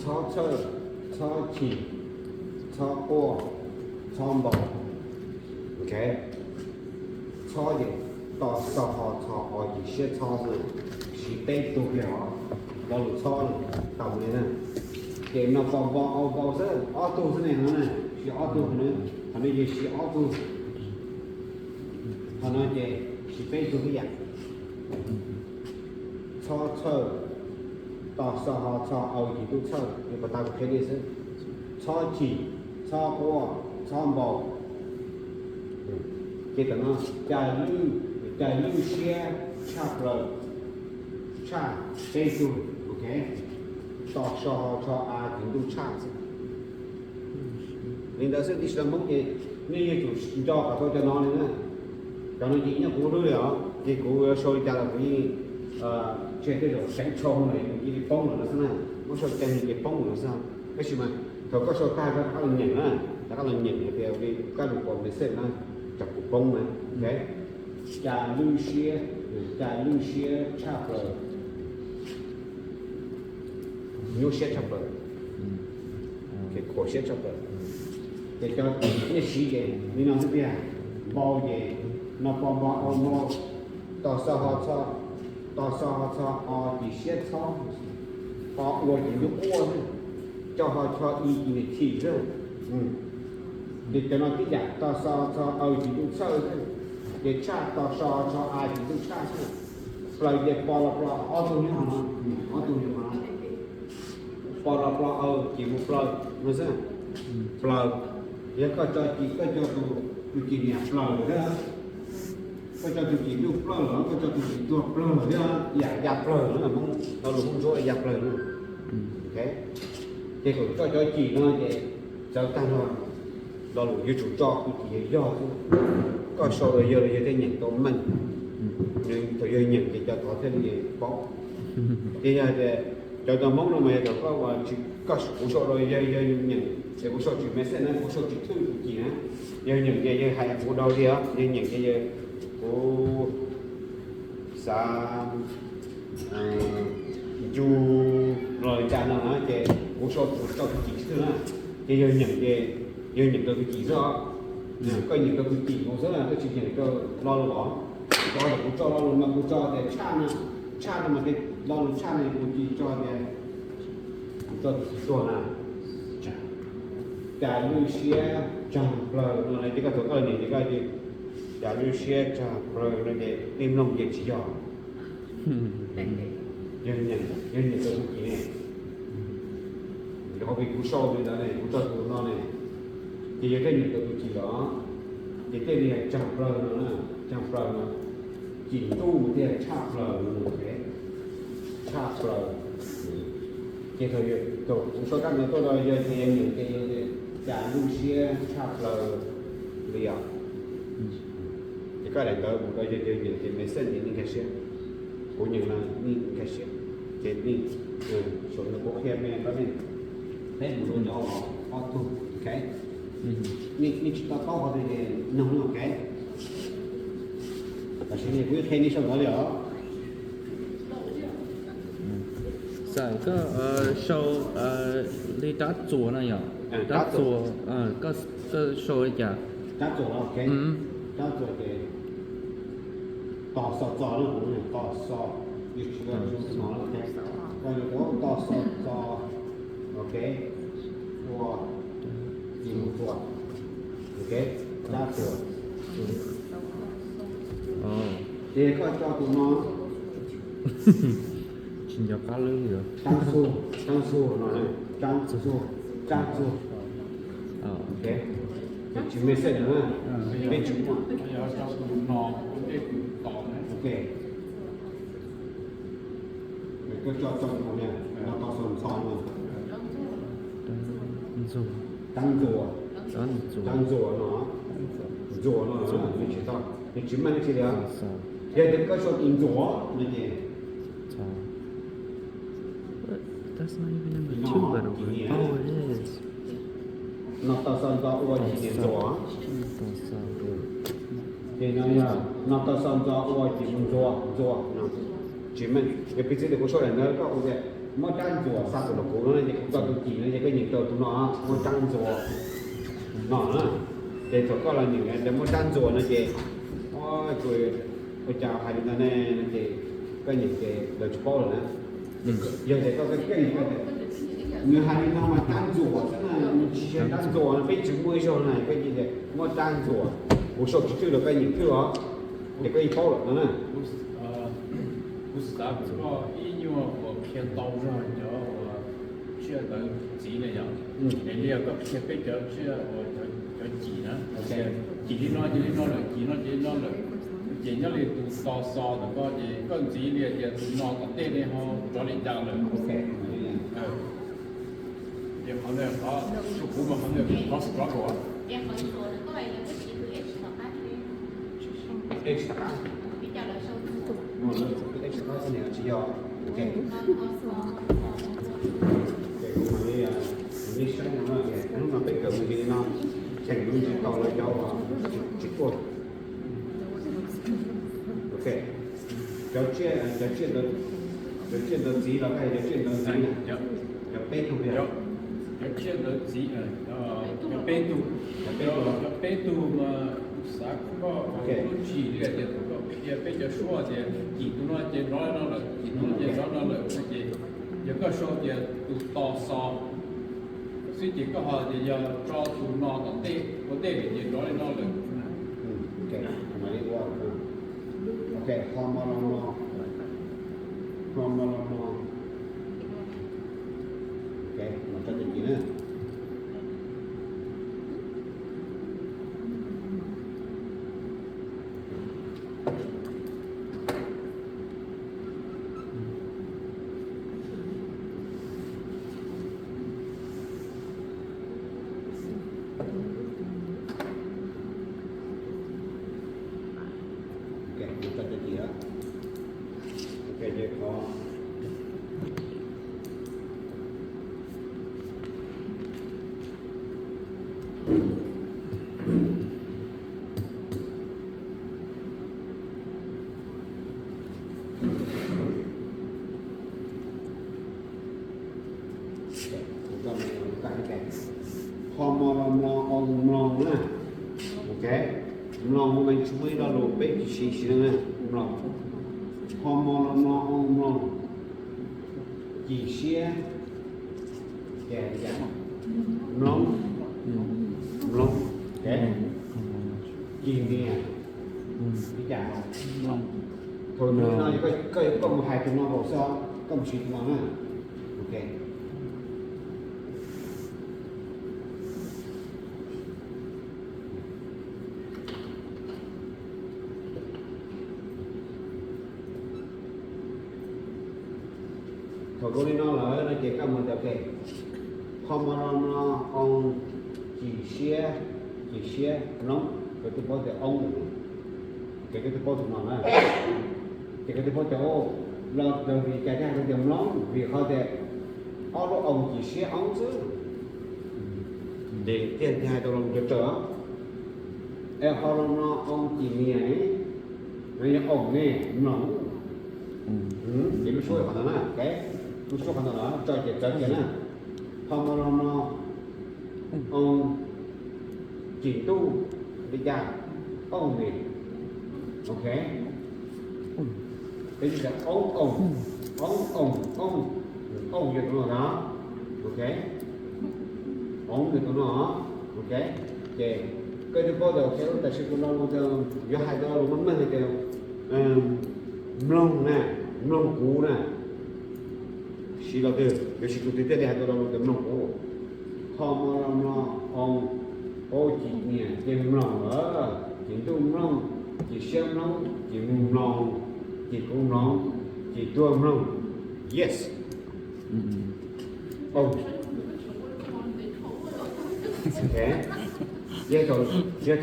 Txhob txhawj, txhob chim, txhob quaj, txhob npau. Txhob ces to xo ho txho o ces siab txhob xwb, siv peb tug kiag os. Lo lus txhob tau li na. Ces no pos npau au npau xwb, ob tug xwb ne no na, siv ob tug, qhov no ces siv ob tug. Qhov no ces siv peb tug ib yam. Txhob txhawj, to xo ho txho aws ces tub txhawj, yuav pas tau kuv qhia nej xwb. Txhob chim, txhob quaj, txhob npau. Ces tam no, cas lwj, cas lwj siab tshaj plaws, tshaj, peb tug, ok. To so ho txho a ces ntuj tshaj xwb. Li ntawd xwb, tib si los Hmoob ces nej yuav tsum nco kom tau cov no li na. Cov no ces nyob kuv hlwb li os, ces kuv sau li cas los kuv yeej tsis hais tej zaum seev tshau no cia li poob lawm no xwb na. Muab sau cas ces poob lawm no xwb. Tab sis mas thaum koj sau tag koj rov qab los nyeem na, rov qab los nyeem hais tias li koj lus pom message na, tsam kuv poob na. Cas lwj siab, cas lwj siab tshaj plaws, nyuaj siab tshaj plaws, khuam siab tshaj plaws. Ces cov nej siv ces li no xwb tiag. Npau ces no pos npos au npau, tos xo ho txho, tos xo ho txho o ces siab txhob, o ua ces ntuj quaj xwb, co ho txho i ces niam chim xwb. Ces cov no tib yam, tos xo txho aw ces ntuj txhawj xwb, ces tshaj tos so txho a ces ntuj tshaj xwb. Plaws ces pos los plos ob tug niag no, ob tug niag no. Pos los plos aw ces mus plaws no xwb. Plaws. Yog koj tso ces koj cov tus, tus ces niam plaws lawm thiab. Koj cov tus ces ntuj plawg los koj cov tus ces tuag plawg thiab, yam ya plawg na, Hmoob lo lus Hmoob Ntsuab ya plawg na. Ces thaum koj cov ces no ces txawv tag nrho, lo lus yuav tsum tso tus ces yog yog xwb. Koj sau los yog los yog thiaj nyeem tau meej. Nws thaum yog nyeem ces cov tod thiaj li paub. Ces yog tias cov tau Hmoob no mas yog thaum koj ua tsis, koj kuv sau los yog yog nyeem, ces kuv sau tsis message na, kuv sau tsis thwj tus ces na. Yog nyeem ces yog hais kuv dau li os, yog nyeem ces yog kuv xav ncu los li cas no na, ces kuv sau, kuv sau tus ces tsis thwj na. Ces yog nyeem ces yog nyeem rau tus ces xwb os. Koj nyeem rau tus ces mus xwb na, koj tsis nyeem rau lo lus os. Cov kuv tso lo lus mas kuv tso tias tshaj na, tshaj no mas tej lo lus tshaj no kuv tsis tso tias kuv tso tus ces tuag na. Cas lwj siab tsag plaws no ces koj thaum koj niam ces koj tias cas lwj siab tsag plaws no ces nej mloog ces tsis yog. Yog nyeem, yog nyeem rau tus ces ne, qhov kuv sau li ntawd ne, kuv tso tus no ne, ces yog thiaj nyeem rau tus ces los, ces thiaj li hais tsag plaws no, tsag plaws no, ces ntuj thiaj tshaj plaws no, tshaj plaws. Ces thaum kuv sau kab no tuaj los yog ces yog nyeem ces yog cas lwj siab tshaj plaws li os. Ces koj daim ntawv mus rau yog nyeem ces message ces nej nkag siab, kuv nyeem no nej nkag siab, ces nej, saum no kuv qhia me pab nej, peb mus rau cov ob tug, ok. Nej tsis tau paub qhov twg ces noog, ok. Tam sim no kuv qhia nej sau ntawv li os. Xav koj sau li rab txuas no yom? Rab txuas, koj sau li cas? Rab txuas, ok. Rab txuas ces tos xo txo na, kuv tos xo, tos xo txo, ok. Ua, ces mus txuas, ok. Rab txuas. Ces koj tso tus no. Tsis nco qab lub li. Rab txuas, rab txuas no, rab txuas, rab txuas. Ok. Tsis message na, peb tsis muaj. Ok. Koj tso tso tus no, no tau xo ntxo no. Rab ntxuas, rab ntxuas no, ntxuas no, nws tsis tau, nws tsis meej tsi li. Yog tias koj sau tus ntxuas no ces no tau xo ntxo ua ces niam ntxuas. Ces no yog no tau xo ntxo ua ces mus ntxuas, ntxuas no. Tsis meej, yog piv txwv tias kuv sau daim ntawv koj ua tias muab rab ntxuas xa tuaj rau kuv no ces kuv tso tus ces no ces koj nyeem rau tus no, muab rab ntxuas no na. Ces thaum koj los nyeem tias muab rab ntxuas no ces, ua cas hais li ntawd ne no ces koj nyeem ces lawv tsis paub lawm na. Yog tias koj keej, nws hais li no mas rab ntxuas xwb na, nws tsis yog rab ntxuas no, peb tsis muaj ib zaug na, koj cia tias muab rab ntxuas, kuv sau tsis thwj los koj nyeem thwj os, ces koj yeej paub lawm no na. Kuv xav kom koj ib nyuag uas qhia tau zog cov uas tsiaj ntawv ntxiv ne yom. Es li koj qhia peb cov tsiaj uas cov cim na, cim li no ces li no lawm, cim no ces li no lawm. Ces nyob li tus to xo ntawm koj ces koj ntxiv li tias tus no tom ntej ne ho rov li cas lawm. Ces qhov ntawd qhov, kuv mas qhov ntawd qhov struggle. Ej, tsis tau qab. Ej, tsis tau qab xwb niam tsis yog. Ok. Ces kuv mam li, mam li saib no na, hnub no peb kawm mus li no, cheem mus tsis tau lawv cov uas tsis tuaj. Ok. Cov tsiaj, cov tsiaj ntawv, cov tsiaj ntawv ntxiv los hais cov tsiaj ntawv ntxiv, cov peb tug tiag. Cov tsiaj ntawv ntxiv, cov peb tug, cov peb tug, cov peb tug mas kuv xav kom koj Lub tswv yim li tias thaum koj qhia peb cov suab tias cim tus no ces nrov li no lawm, cim tus no ces nrov no lawm no ces yog koj sau tias tus tos xos xwb ces koj ho tias yog tso tus no tom ntej ua ntej vim ces nrov li no lawm. Ok, ho mo lo mo, ho mo lo mo. Ok, mas tso cim na. Ok, tso cim. Ok, ces qhov Ho mo lo mlo o mloog na. Ok, mloog mas tsis muaj ib lo lus peb tsis siv siv no na, mloog. Ho mo lo mlo o mloog. Cim siab, mloog, mloog. Cim nias, li cas? Thaum no koj mus hais tus no nkaus xwb, koj mus siv tus no na. Ok. Thaum zoo li no lawm no ces koj mus tias ok, ho mo lo mlo o, cim siab, cim siab, mloog, koj twb paub tias oo, ces koj twb paub tus no na. Ces koj twb paub tias o, los ntawd vim cas thiaj hais tias mloog, vim qhov tias ob lub oo cim siab oo xwb. Ces thiaj hais tau lo lus raws raws. Es ho lo mlo o cim nias, no yog oo ne, mloog. Ces lub suab qhov ntawd na, lub suab qhov ntawd los tso ces txawv kiag na. Ho mo lo mlo o, cim ntuj, li cas, oo ne. Ok. Peb tias oob oom, oob oom, oom, oom yog tus no na. Ok, oob yog tus no. Ok, ces koj twb paub tias ok, tam sim tus lo lus yuav hais tau lo lus meej meej hais tias mloog na, mloog kuv na. Siv los twg, yuav siv tus twg thiaj li hais tau lo lus tias mloog kuv. Ho mo lo mlo o, o cim nias ces mloog lawm, cim ntuj mloog, cim siab mloog, cim mus mloog, cim kuv mloog, cim tuag mloog. Yes. Yog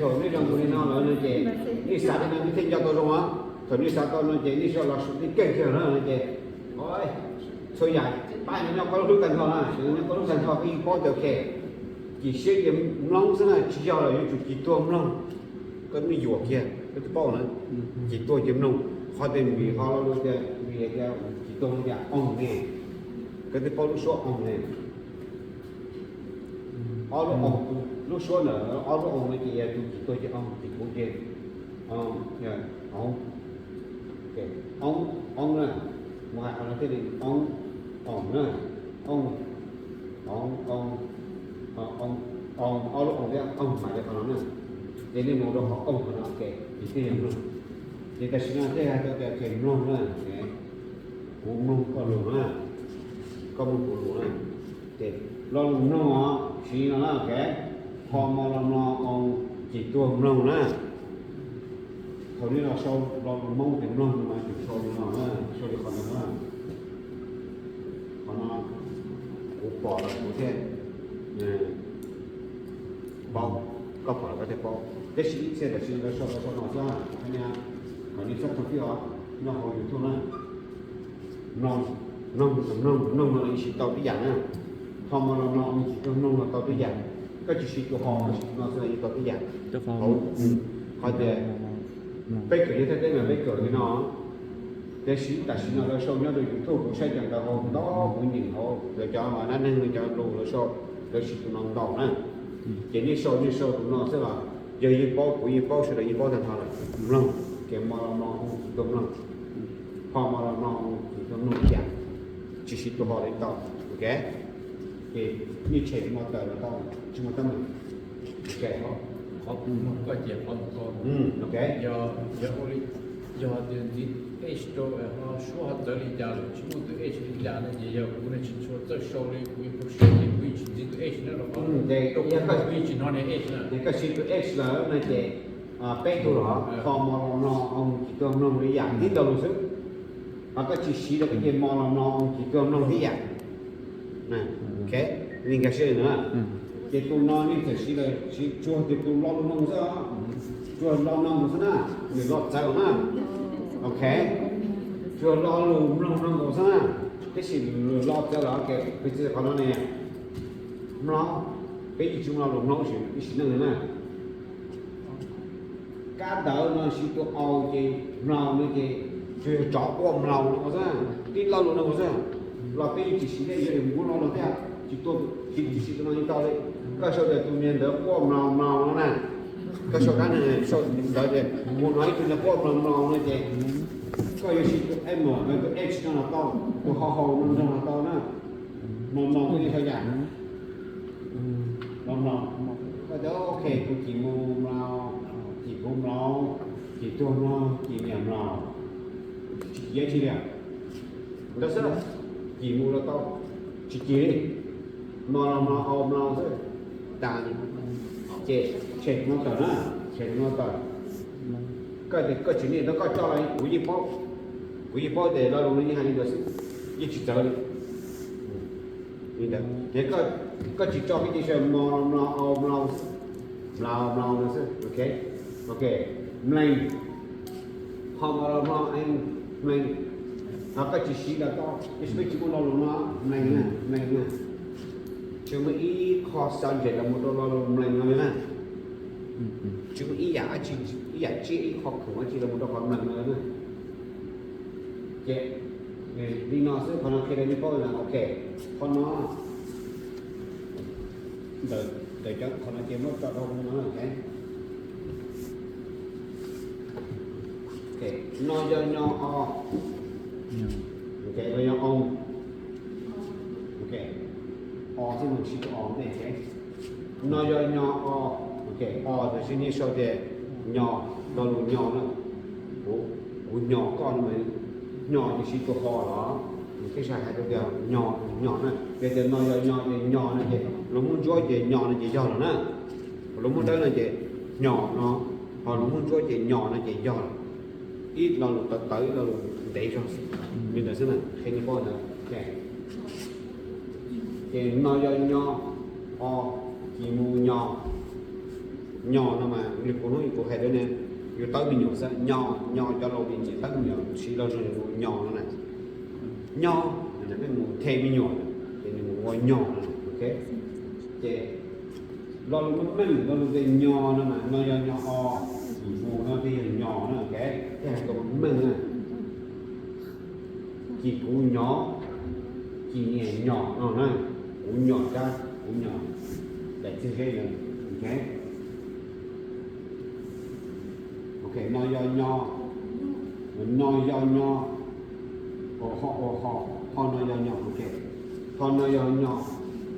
thaum nej zoo li no lawm no ces nej xav li no nej thiaj nco tau zoo os. Thaum nej xav tau no ces nej soj los sua tib keeg kiag na no ces txhua yam pab nyob koj lub hlwb tag nrho na, nyob koj lub tag nrho koj yeej paub tias ok, cim siab ces mloog xwb na, tsis yog los yuav tsum cim tuag mloog. Koj nej yuam kiag, koj twb paub na, cim tuag ces mloog. Qhov tias vim qhov lo lus tias vim tias cim tuag no tias oog ne, koj twb paub lub suab oog ne. Ob lub oog, lub suab ntawm ob lub oog no ces yog tus cim tuag ces oog, cim kuv ces oob, oob na, mus hais qhov no thiaj li oob, oom na, ooj, oov, oov, oov, ob lub oog thiab oog mas li qhov no na. Ces nej mus rau qhov oog qhov no ces thiaj yog mloog. Ces tam sim no thiaj hais tau tias ces mloog na, kuv mloog koj lus na, koj mloog kuv lus na. Ces lo lus mloog os, siv li no na, ok. Ho mo lo mlo oo, cim tuag mloog na. Thaum nej los sau lo lus Hmoob tias mloog no mas tsum sau li no na, sau li qhov no na. Qhov no kuv pom los kuv thiaj paub, koj pom los koj thiaj paub. Tab sis ib txhia tam sim no lawv sau lawv sau no xwb, qhov no nej txhob khaws pib os, nyob hauv YouTube na. Mloog, mloog, mloog, mloog no ib siv tau tib yam na. Ho mo lo mlo oo, cim tuag mloog no tau tib yam. Koj tsis siv tus ho, koj siv tus no xwb los yeej tau tib yam. Qhov tias peb kawm yog thaj teb mas peb kawm li no. Tiam sis tam sim no lawv sau nyob rau YouTube kuv saib cov ntawv hauv ntau, kuv nyeem hauv lawv cov dab neeg cov lus lawv sau, lawv siv tus no ntau na. Ces nej sau nej sau tus no xwb los Yog yeej paub, kuv yeej paub, sawv daws yeej paub tag nrho lawm, mloog. Ces mo los mloog, oo tsis tuag mloog. Ho mo los mloog, oo tsis tuag mloog ib yam. Tsis siv tus ho li tau. Ok, ces yeej tshem mo tawm los tau, tsis muaj teeb meem. Ok, qhov kuv mloog koj ces qhov ntawd ko. Ok, yog, yog ua li, yog tias ntxiv H rau ho suab ho txawv li cas lawm, tsis muaj tus H li cas no ces yog kuv ne tsis tshua txawj sau li, kuv yeej paub siab ces kuv yeej tsis ntxiv tus H na rau qhov rau kuv yeej tsis hnov niag H na. Ces koj siv tus H lawm no ces peb tug los, ho mo los mloog, oo tsis tuag mloog li yam tib ntau lus xwb. Ho koj tsis siv los koj ces mo los mloog, oo tsis tuag mloog li yam. Ok, li nkag siab li na. Ces tus no nej txawm siv los siv tsuag tias tus lo lus no xwb, tsuag lo no xwb na, nws lo txawv na. Ok, tsuag lo lus mloog no nkaus xwb na, tab sis nws lo txawv los ok, piv txwv qhov no ne, mloog, peb yeej tsis mloog lus mloog ib sim neej li na. Kab ntawv no siv tus au ces mloog no ces tsuas yog tsov quaj mloog no xwb, tib lo lus no xwb. Los peb yeej tsis siv li, yog li muab lo lus thiab tsis tuaj, tsis siv tus no yeej tau li. Koj sau tias tus niag ntawd quaj mloog mloog no na, koj sau dab neeg sau ntawd tias mus hnov ib tug niag quaj mloog mloog no ces koj yuav siv tus M, tus H no los tau, tus ho hau no los tau na. Mloog mloog koj yeej sau yam mloog mloog. Koj tias ok, kuv cim mus mloog, cim kuv mloog, cim tuag mloog, cim niam mloog. Tsis ciav tsis li, ntawd xwb, cim mus los tau, tsis cim li. Mloog los mloog, au mloog xwb, tas li. Ces tshem no tawm na, tshem no tawm. Koj tias koj tsis niaj hnub koj coj los kuv yeej paub, kuv yeej paub tias lo lus no yeej hais li ntawd xwb, yeej tsis txawv li. Li ntawd ces koj tsis tso peb cia sawv mloog los mloog, au mloog, mloog mloog no xwb. Ok, ok, mlees, ho mloog los mloog, mlees. Ho koj tsis siv los tau, tab sis peb tsis muaj lo lus no, mlees na, mlees na. Tsis muaj ib qho subject los mus rau lo lus mlees no li na. Tsis muaj ib yam dab tsi, ib yam tsiaj, ib qho khoom dab tsi los mus rau qhov mlees no li na. Ces li no xwb, qhov no qhia rau nej paub tias ok, qhov no, ntawm cov qhov no ces muab tso rau no. No yog nyo o, no yog o, o xwb, mus siv tus o ntej. No yog nyo o, o tab sis nej sau tias nyo, lo lus nyo na. Kuv nyo koj no, nyo ces siv tus ho los, thiaj hais rau tias nyo, nyo na. Yog tias no yog nyo ces nyo no ces lus Hmoob Ntsuab ces nyo no ces yog lawm na. Lus Hmoob Dawb no ces nyo no, ho lus Hmoob Ntsuab ces nyo no ces yog lawm. Ib lo lus tawv tawv, ib lo lus ntev zog xwb, li ntawd xwb na, qhia nej paub ntawd. Ces no yog nyo, o, cim mus nyo. Nyo no mas li kuv hnub kuv hais rau nej, yus tawb me nyuam xwb, nyo, nyo cov laus nyiam tawb me nyuam, siv lo nyo no na. Nyo, peb mus them me nyuam, ces nws mus ua nyo no. Ces lo lus meej meej, lo lus tias nyo no mas no yog nyo o, cim mus no thiaj yog nyo na, thiaj hais tau meej na. Cim kuv nyo, cim niam nyo no na, kuv nyo kab, kuv nyo daim txiag zeb ntawd. Ok, no yog nyo, no yog nyo, ho, ho, ho no yog nyo, ok, ho no yog nyo.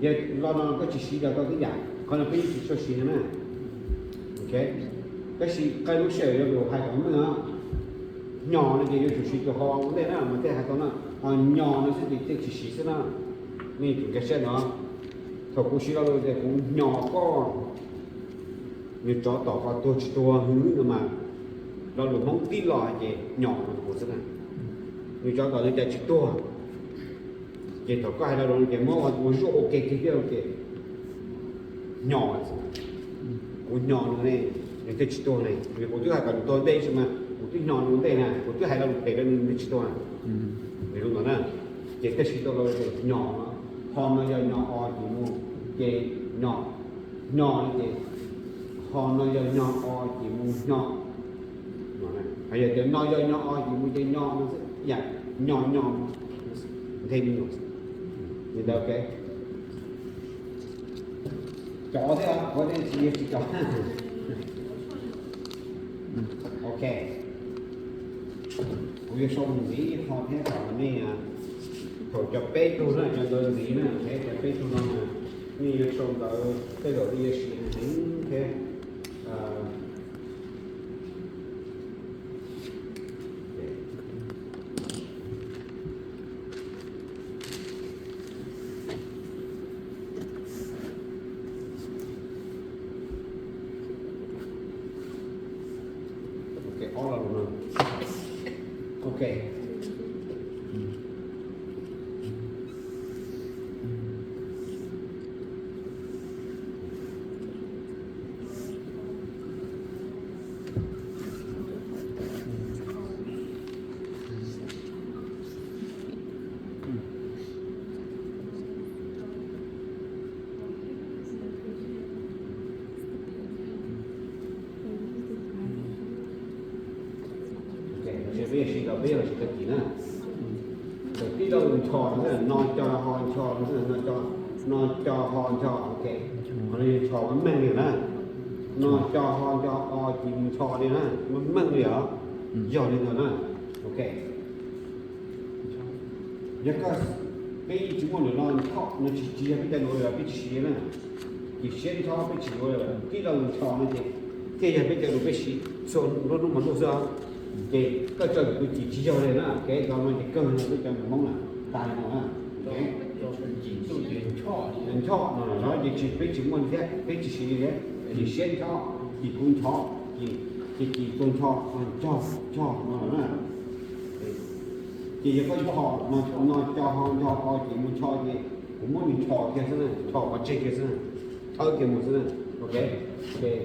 Yog lo no koj tsis siv los tau tib yam, qhov no peb yeej tsis tshua siv no na. Ok, tab sis qee lub sij hawm yuav tsum hais kom meej. Nyo no ces yuav tsum siv tus ho ua ntej na mas thiaj hais tau na, ho nyo no xwb ces thiaj tsis siv xwb na. Nej tsum nkag siab no, thaum kuv siv lo lus tias kuv nyo koj, nws tsov tom qhov tuag tsis tuag no mas, lo lus Hmoob tib lo hais ces nyo no kuv xwb na. Nws tsov tom li cas tsis tuag, ces thaum koj hais lo lus ces muab ua zuaj ua ke kiag thiab ces nyo, kuv nyo no ne, nws thiaj tsis tuag ne, vim kuv twb hais kom nws tuag ntej tab sis mas kuv twb nyo nws ua ntej na, kuv twb hais lo lus phem rau nws, nws twb tsis tuag. Vim li no na, ces thiaj siv tau lo lus nyo no. Ho no yog nyo o cim mus ces nyo, nyo no ces, ho no yog nyo o cim mus nyo. Yog tias no yog nyo o cim mus ces nyo no xwb, yam nyo nyo, nthe me nyuam. Li ntawd ok. Cov thiab, ua tej tsis yog tsis cov. Ok, kuv yuav sau ntxiv ib qho thiab kom nej, thaum cov peb tug na, cov ntawd ntxiv na, cov peb tug no na, nej yuav sau ntawv tej zaum nej yuav siv heev thiab. Ok, ob lo lus no. Ok. Ok, no ces peb yuav siv tau, peb yuav los siv tag kis na. Thaum tib lo lus ncho no, no co ho ncho no, no co, no co ho ncho, ok. Qhov no yog ncho meej li na. No co ho ncho o ces mus ncho li na, meej li os. Yog li ntawd na. Ok. Yog koj, peb yeej tsis muaj lus no ncho no, tsis, tsis yog peb cov lus, peb tsis siv na. Ces siab ncho peb tsis yuav, tib lo lus ncho no ces thiaj yog peb cov lus peb siv txhua lub hnub mas ntuj xwb os. Ces koj tso lus tus cim tsis yog li na, kev no ces kawg no peb cov lus Hmoob na, tas li no na. Ncho no no ces tsis, peb tsis muaj thiab, peb tsis siv li thiab. Ces siab ncho, ces kuv ncho, ces, ces tus ncho, ncho, ncho no na. Ces yog koj ncho no, no co ho ncho o ces mus ncho ces kuv muab nws ncho kiag xwb na, ncho pov tseg kiag xwb na, thawb kiag mus xwb na. Ok, ces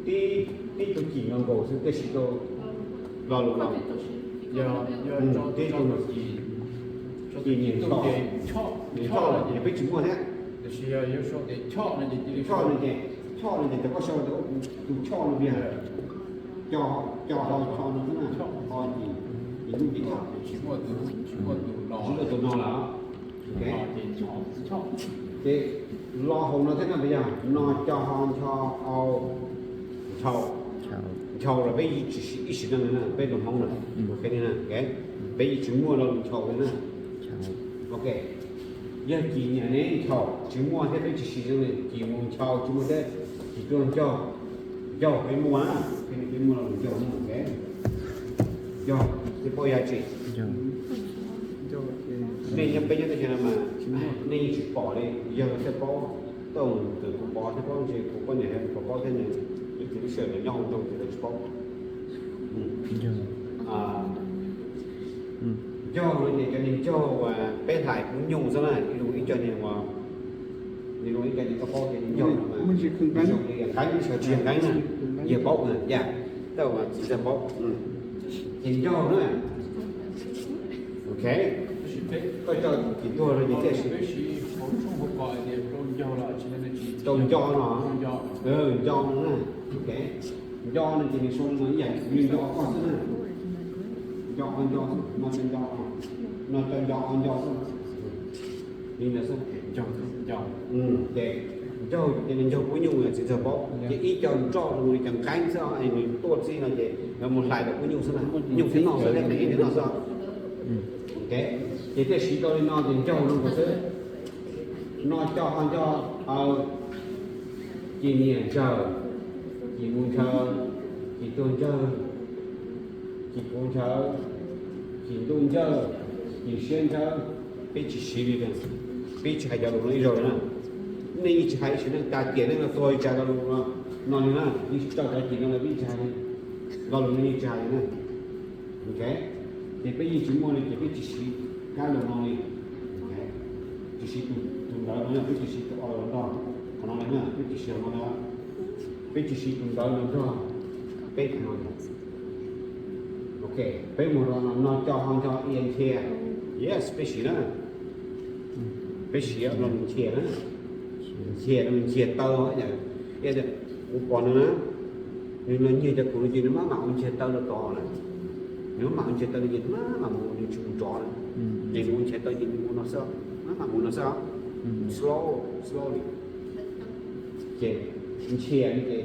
tib, tib tug cim nkaus nkaus xwb thiaj siv tau lo lus no. Tib tug no ces nws ncho, nws ncho lawm ces peb tsis muaj thiab. Ncho no ces, ncho no ces cov koj sau tias tus ncho no tiag. Co, co ho ncho no xwb na, ho ces, ces lub ces ncho. Tsis muaj tus no lawm. Ces lo hauv no thiab no puas yog no co ho ncho au, nchau, nchau los peb yeej tsis siv ib sim neej li na, peb lus Hmoob na. Ok, peb yeej tsis muaj lo lus nchau li na. Ok, yog cim niam ne nchau tsis muaj thiab peb tsis siv li, cim mus nchau tsis muaj thiab, cim tuaj ncaug, ncaug peb muaj na, peb muaj lo lus ncaug na. Ok, ncaug, nej paub yog tsi? Nej nyob, peb nyob teb chaws no mas nej yeej tsis pom li, yog thiaj paub, tau tus kuv pov thiaj paub, ntshe kuv poj niam thiab kuv paub thiab, ib tug lub sij hawm nyob hauv nroog ces lawv tsis paub. Ncaug no ces cov niag ncaug uas peb hlais kub nyuj xwb na, ib, ib co niag uas, nws zoo ib co niag koj paub ces niag ncaug no mas zoo li yawg Nqeeb, tsis yog Nqeeb na, yawg paub na, yog, tab uas txiv txawj paub. Ces ncaug na. Ok, koj coj cim tuag rau ces thiaj siv rau nco no, nco no na. Ok, nco no ces nws zoo no ib yam li nco koj xwb na. Nco o nco xwb, no co nco, no co nco o nco xwb. Li ntawd xwb. Ces ncaug ces nws ncaug kub nyuj, txiv txawj paub, ces ib co nroj zoo li cov nqeeb xwb, nws tuaj txij no ces lawv mus hlais tau kub nyuj xwb na, nyuj thiab noj xwb, thiab nqeeb thiab noj xwb. Ces thiaj siv tau li no ces ncaug no nkaus xwb. No co ho nco, ces niam ntsawg, ces mus ntshaw, ces tuag ntsawg, ces kuv ntshaw, ces ntuj ntsawg, ces siab ntsawg. Peb tsis siv li, peb tsis hais cov lus no ib zaug li na. Nej yeej tsis hais ib sim neej, tas tiam neej no txog li cas cov lus no li na, yeej tsis tso cov cim no los peb tsis hais li. Lo lus no yeej tsis hais li na. Ok, ces peb yeej tsis muaj li ces peb tsis siv kab lus no li. Tsis siv tus ntawd no, peb tsis siv tus o los nrog qhov no li na, peb tsis siv no li. Peb tsis siv tus ntawd los nrog peb tus no. Ok, peb mus rau no, no co ho nco ia nchia. Yes, peb siv na. Peb siv lo lus nchia na. Nchia no nchia taw, kuv pom no na, nws los nyiag cov khoom no ces nws maj mam ua nchia taw rau tod na. Nws maj mam ua nchia taw no ces maj mam mus, nws tsis mus rov na. Ces nws ua nchia taw ces nws mus no xwb, maj mam mus no xwb. Slow, slowly. Ces nchia no ces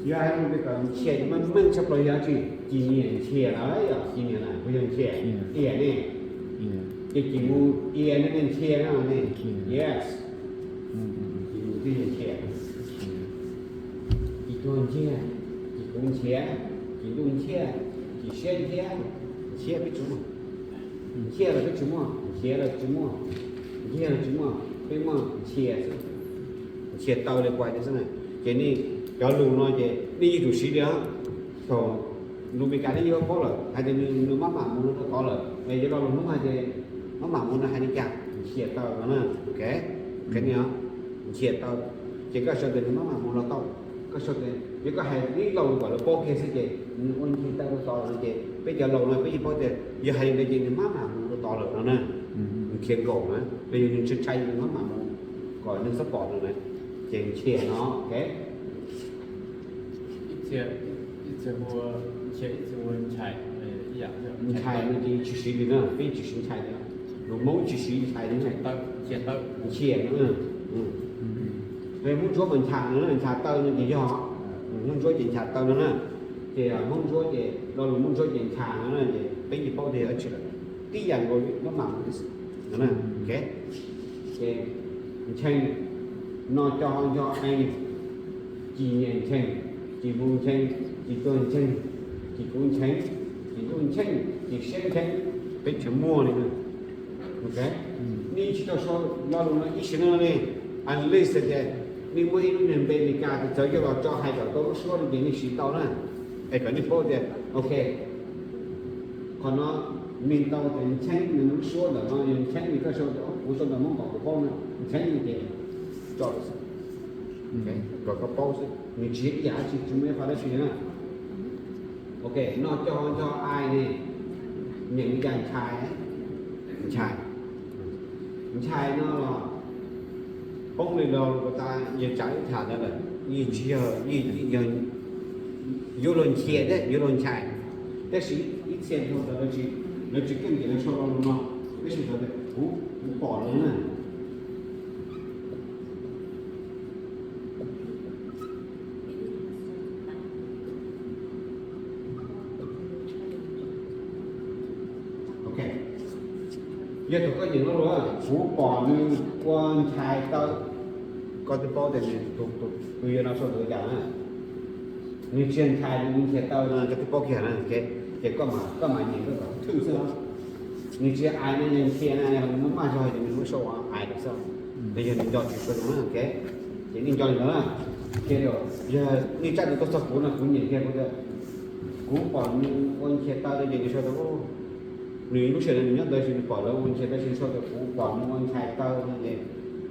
Yog hais tias kom nrhiav ces meej meej tshaj plaws yog dab tsi? Ci niam nrhiav los yog ci niam na, puas yog nrhiav? Ias ne. Ces ci mus ias ne, nrhiav no ne. Yes. Ci mus twb yog nrhiav. Ci tuag nrhiav, ci kuv nrhiav, ci ntuj nrhiav, ci siab nrhiav. Nrhiav peb tsis muaj. Nrhiav los peb tsis muaj, nrhiav los tsis muaj, nrhiav los tsis muaj, peb muaj nrhiav xwb. Nrhiav tau li kuv hais tias xwb na. Ces nej cov lus no ces nej yeej tsum siv li os. Thaum lus Meskas nej yeej paub lawm hais tias nws maj mam mus rau tod lawm, es yuav lo lus Hmoob hais tias maj mam mus no hais li cas, nrhiav tau no na. Ok, qhia nej os, nrhiav tau. Ces koj sau tias nws maj mam mus los tau, koj sau tias yog koj hais ib lo lus kom lawv paub kiag xwb ces nws ua nrhiav tau rau tod lawm no ces peb cov laus no peb yeej paub tias yog hais li ntawd ces nws maj mam mus rau tod lawm no na. Nws khiav nkaum na, los yog nws ntshai ntshai nws maj mam mus kom nws txhob pom nws na, ces nrhiav no, ok. Ntshai no ces tsis siv li na, peb tsis siv ntshai li. Lus Hmoob tsis siv ntshai li. Nrhiav no. Hmoob Ntsuab mas ncha no, ncha taw no ces yog, Hmoob Ntsuab ces ncha taw no na. Ces Hmoob Ntsuab ces lo lus Hmoob Ntsuab ces ncha no na, ces peb yeej paub tias yog dab tsi lawm. Tib yam nkaus li maj mam mus no na. Ces ntshee, no co ho nco ee, ci niam ntsheej, ci mus ntsheej, ci tuag ntsheej, ci kuv ntsheej, ci ntuj ntsheej, ci siab ntsheej, peb tsis muaj li na. Ok, nej tsis tau sau lo lus no ib sim neej li, unless tias nej muaj ib lub niag npe Meskas txawv coj los tso hais kom tau lub suab no ces nej siv tau na. Es kom nej paub tias, ok, qhov no nws tau tias ntsheeb, nws lub suab ntawm no yog ntsheeb, nws koj sau tias kuv sau ntawv Hmoob kom kuv paub no, ntsheeb no ces tso kom koj paub xwb, nws tsis yog ib yam dab tsi, tsis muaj ib qho dab tsi na. Ok, no co ho nco ai ne, nyeem li cas? Ntshai, ntshai. Ntshai no los poob li los tas yawg tsav ib tham ntawd lawm, yeej tsis yog, yeej yog yuav luag nrhiav thiab yuav luag ntshai. Tab sis ib txhia dhau ntawd lawv tsis keej ces lawv sau lo lus no, tab sis kuv, kuv pom lawv na. Ok, yog thaum koj nyeem lo lus, kuv pom nws ua ntshai taw, koj twb paub tias nws, tus yawg no sau ntawv cas na. Nws tsis yog ntshai, nws ntshai taw no koj twb paub kiag na. Ces koj mam, koj mam nyeem koj kom thwj xwb. Nws tsis yog ai no, yog ntshai na, nws muaj maj zog ces nws muab sau ai lawm xwb. Nws yog nws nco tsis tshua zoo na. Ok, ces nej nco li ntawd na. Ces yog nej tsaib tus tuaj txog kuv no kuv nyeem kiag kuv tias kuv pom nws ua ntshai taw no ces nws sau tias nws lub sij hawm nws nyob ntawd ces nws pom lawv ua ntshai taw, ces nws sau tias kuv pom nws ua ntshai taw no ces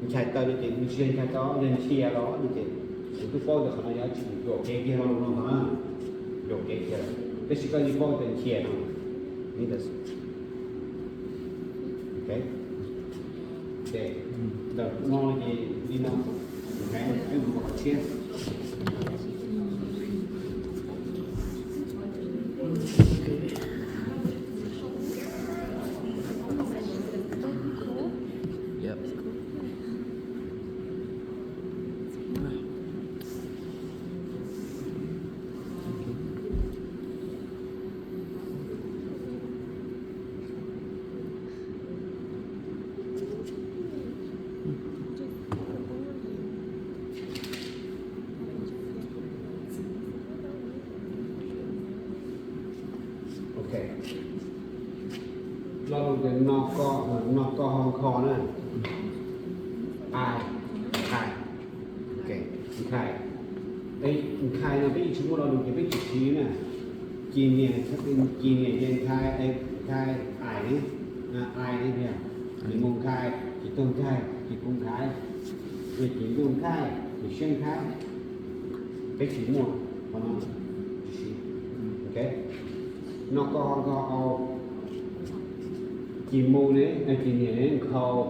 ntshai taw no ces nws tsis yog ntshai taw, yog ntshai los no ces kuv twb paub tias qhov no yog dab tsi, yuam kev kiag lo lus no na, yuam kev kiag. Tab sis koj yeej paub tias ntshai no. Ces ntawm no ces li no, wb mus qhov tshiab. Ok, lo lus tias no ko, no ko ho nkho na. Ai, nkhai. Ok, nkhai. Nkhai no peb yeej tsis muaj lo lus ces peb tsis siv na. Ci niam, ci niam ces nkhai, nkhai, ai ne, ai ne, ci mus nkhai, ci tuag nkhai, ci kuv nkhai, ci ntuj nkhai, ci siab nkhai. Peb tsis muaj qhov no, tsis siv. Ok, no ko ho nkho au. Ci mus ne, ci niam ne nkhaus.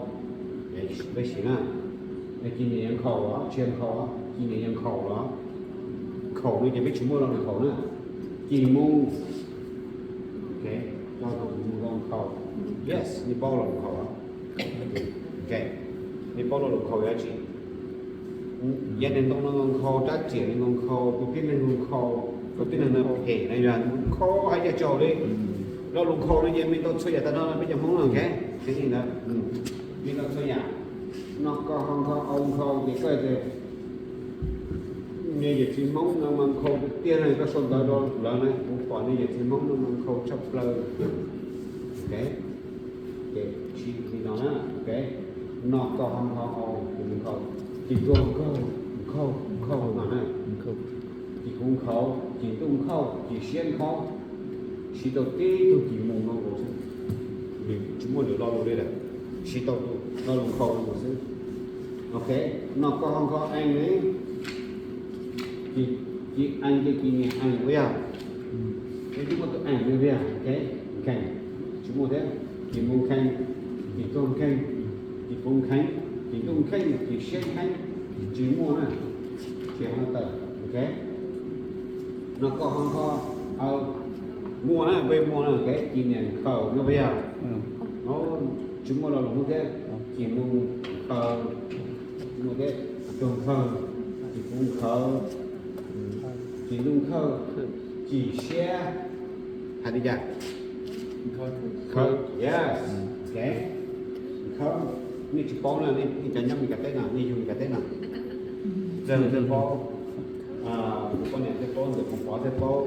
Peb siv na. Ci niam yog nkhaus los tsis yog nkhaus? Ci niam yog nkhaus los? Nkhaus no ces peb tsis muaj lo nkhaus na. Ci mus. Ok, tus mus los nkhaus. Yes, nej paub lo nkhaus los? Ok, nej paub lo nkhaus yog dab tsi? Yav neeg ntoo no nkhaus, rab riam no nkhaus, tus tib neeg nkhaus, tus tib neeg no phem no yog nkhaus hais ncaj tsaug li. Lo lus nkhaus no ces me tau txhua yam tag nrho peb cov Hmoob no, ok, ntawd, me tau txhua yam. No koj ho nkhaus, au nkhaus ces koj tias nej yawm txiv Hmoob no mas nkhaus tiag tiag na, koj sau ntawv rau lawv na, kuv pom nej yawm txiv Hmoob no mas nkhaus tshaj plaws. Ok, ces tsis li no na, ok, no koj ho nkhaus, au ces nkhaus, ces tuag nkhaus, nkhaus, nkhaus no na, ces kuv nkhaus, ces ntuj nkhaus, ces siab nkhaus, siv tau tib tug ces mus no nkaus xwb, tsis muaj lwm lo lus li lawm, siv tau tus lo lus nkhaus no nkaus xwb. Ok, no koj ho nkhaus ees li, ces ees ces kis nias ees ua yog, ces twb muaj tus ees li ua yog, ok, nkees, tsis muaj thiab, ces mus nkees, ces tuag nkees, ces kuv nkees, ces ntuj nkees, ces siab nkees, tsis muaj na, ces ho tawm, ok. No koj ho nkhaus, muaj na, peb muaj na, ok, kis nias nkhaus no ua yog, tsis muaj lo lus Hmoob thiab, ces mus nkhaus, tsis muaj thiab, tuag nkhaus, ces kuv nkhaus, ces ntuj nkhaus, ces siab, hais li cas? Nkhaus, yes, ok, nkhaus, nej tsis paub na, nej cov nyob Meskas teb no, nej yug Meskas teb no, txawg thiaj paub, kuv poj niam thiaj paub, ntxawm kuv pov thiaj paub,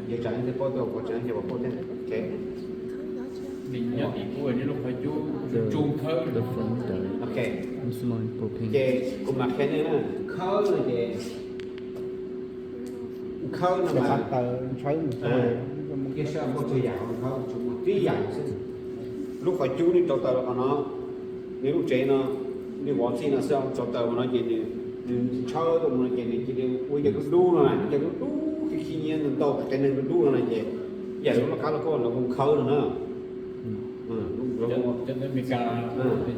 yawg Tsam thiaj paub, tus pov Tsam thiaj paub thiab, ok. Ok, ces kuv mam qhia nej na, khawb no ces, khawb no mas, tiaj sab npauj txhua yam khawb, tsuas muaj tib yam xwb. Lub qhov cub nej rauv taws los qhov no, nws lub tsev no, nws vov txij no xwb, rauv taws ua no ces nws, nws ntshawb tuaj mus no ces nws cia li ua yam dub dub no, yam dub dub khi khi nyiab ntau ntau, qe neeg dub dub no ces yam lub laj kab laj koj lawv hu khawb no na. Cov Meskas,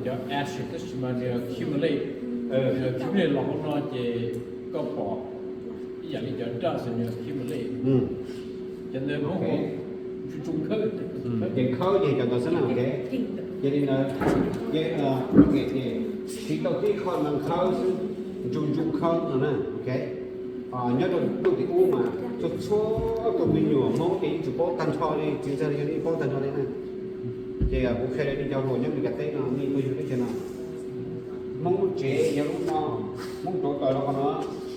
cov ashes tab sis mas nws accumulate, nws accumulate los hauv no ces koj pom ib yam li cov dust nws accumulate. Cov ntawd Hmoob hu ntsuj ntsuj khawb. Ces khawb ces cov ntawd xwb na, ok. Ces li ntawd, ces siv tau tib qho ntawd khawb xwb, ntsuj ntsuj khawb no na, ok. Nyob rau ntuj tim ub mas txhua txhua tus me nyuam Hmoob ces yeej tsuas paub tag nrho li, txiv ntxawg yog yeej paub tag nrho li na. Ces kuv qhia rau nej cov hluas nyob Meskas teb no, nej tuaj yug teb chaws no, Hmoob lub tsev yog lub no, Hmoob rauv taws rau qhov no,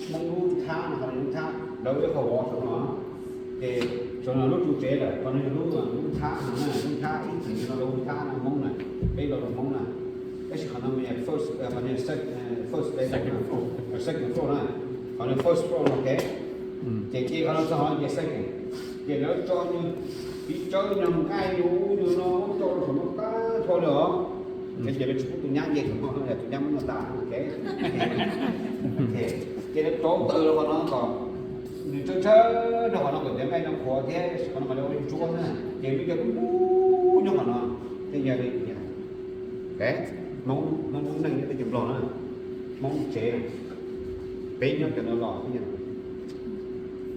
Hmoob lub thab no, qhov no lub thab, lawv ib qho vov saum no. Ces saum no lub tsev lawm, qhov no yog lub, lub thab no, lub thab ib txwm yog lub thab no Hmoob na, peb lo lus Hmoob na. Tab sis qhov no yog first, qhov no yog first bedroom, second floor na, qhov no first floor no, ok. Ces cia qhov no txog qhov no ces second. Ces lawv tso nyuag, piv tsawv nyuag nqaij nyuag ub nyuag no tso rau saum no tag nrho li os. Ces lawv tsis pub tus nyab nce saum no, tus nyab muab noj tas, ok. Ces lawv rauv taws rau qhov no kom nws tshawb tshawb rau qhov no kom cov nqaij no qhuav thiab, qhov no mas lawv ua li ntsuab na, ces lub cov dub dub nyob qhov no, thiaj yog li. Hmoob, Hmoob lub neej nyob teb chaws Nplog na, Hmoob tsev, peb nyob cov no los,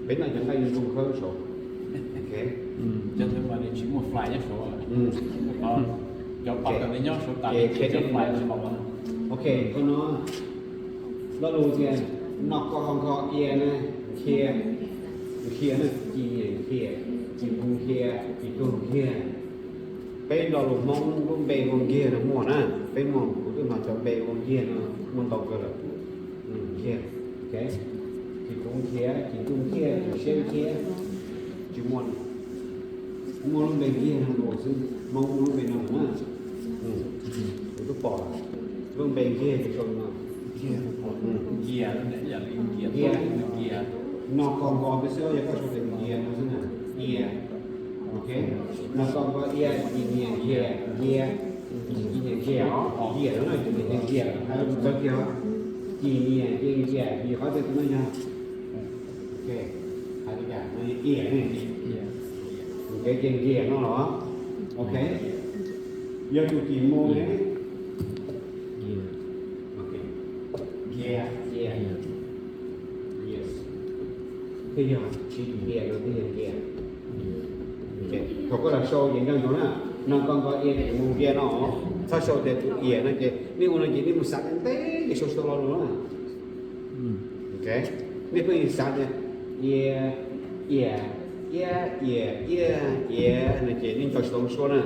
peb noj cov nqaij ntsuab khawb saud. Cov ntawd mas nws tsis muaj fly nyob saud, cov pas kom nws nyob saud tas li ces cov fly tsis los. Ok, qhov no lo lus tias, no koj ho nkho ia na, nqhia, nqhia na, ci nyiam nqhia, ci npu nqhia, ci tuag nqhia. Peb lo lus Hmoob lub npe ua nkiag no muaj na, peb muaj, kuv twb hnov cov npe ua nkiag no muaj ntau kawg lawm. Nkiag, ok. Ci kuv nkiag, ci ntuj nkiag, ci siab nkiag, tsis muaj, muaj lub npe nkiag no xwb, Hmoob muaj lub npe no na. Kuv twb pom lub npe nkiag ces sau no. Nkiag, no koj nkos peb xwb, yog koj sau tias nkiag no xwb na. Ia, ok. No koj nkos ia, ci nyiam nkiag, nkiag, ci nyiam nkiag os, nkiag no na, ci nyiam nkiag, hais lus txawv kiag os. Ci nyiam nkiag, nkiag, vim qhov tias tus no yog, ok, hais li cas no, ia ne, nkiag ces nkiag no los, ok. Yog tus ci mus ne, nkiag, nkiag, yes, twb yog, tsis nkiag no twb yog nkiag. Thaum koj los sau ces nco ntsoov na, no koj nkos ia ces mus nkiag no, txhob sau tias tus ias no ces nej ua no ces nej mus xav ntev ntev ces sau tsis tau lo lus na. Nej pheej xav tias ia, ias, iab, ias, iab, ias no ces nej nco tsis tau lub suab na.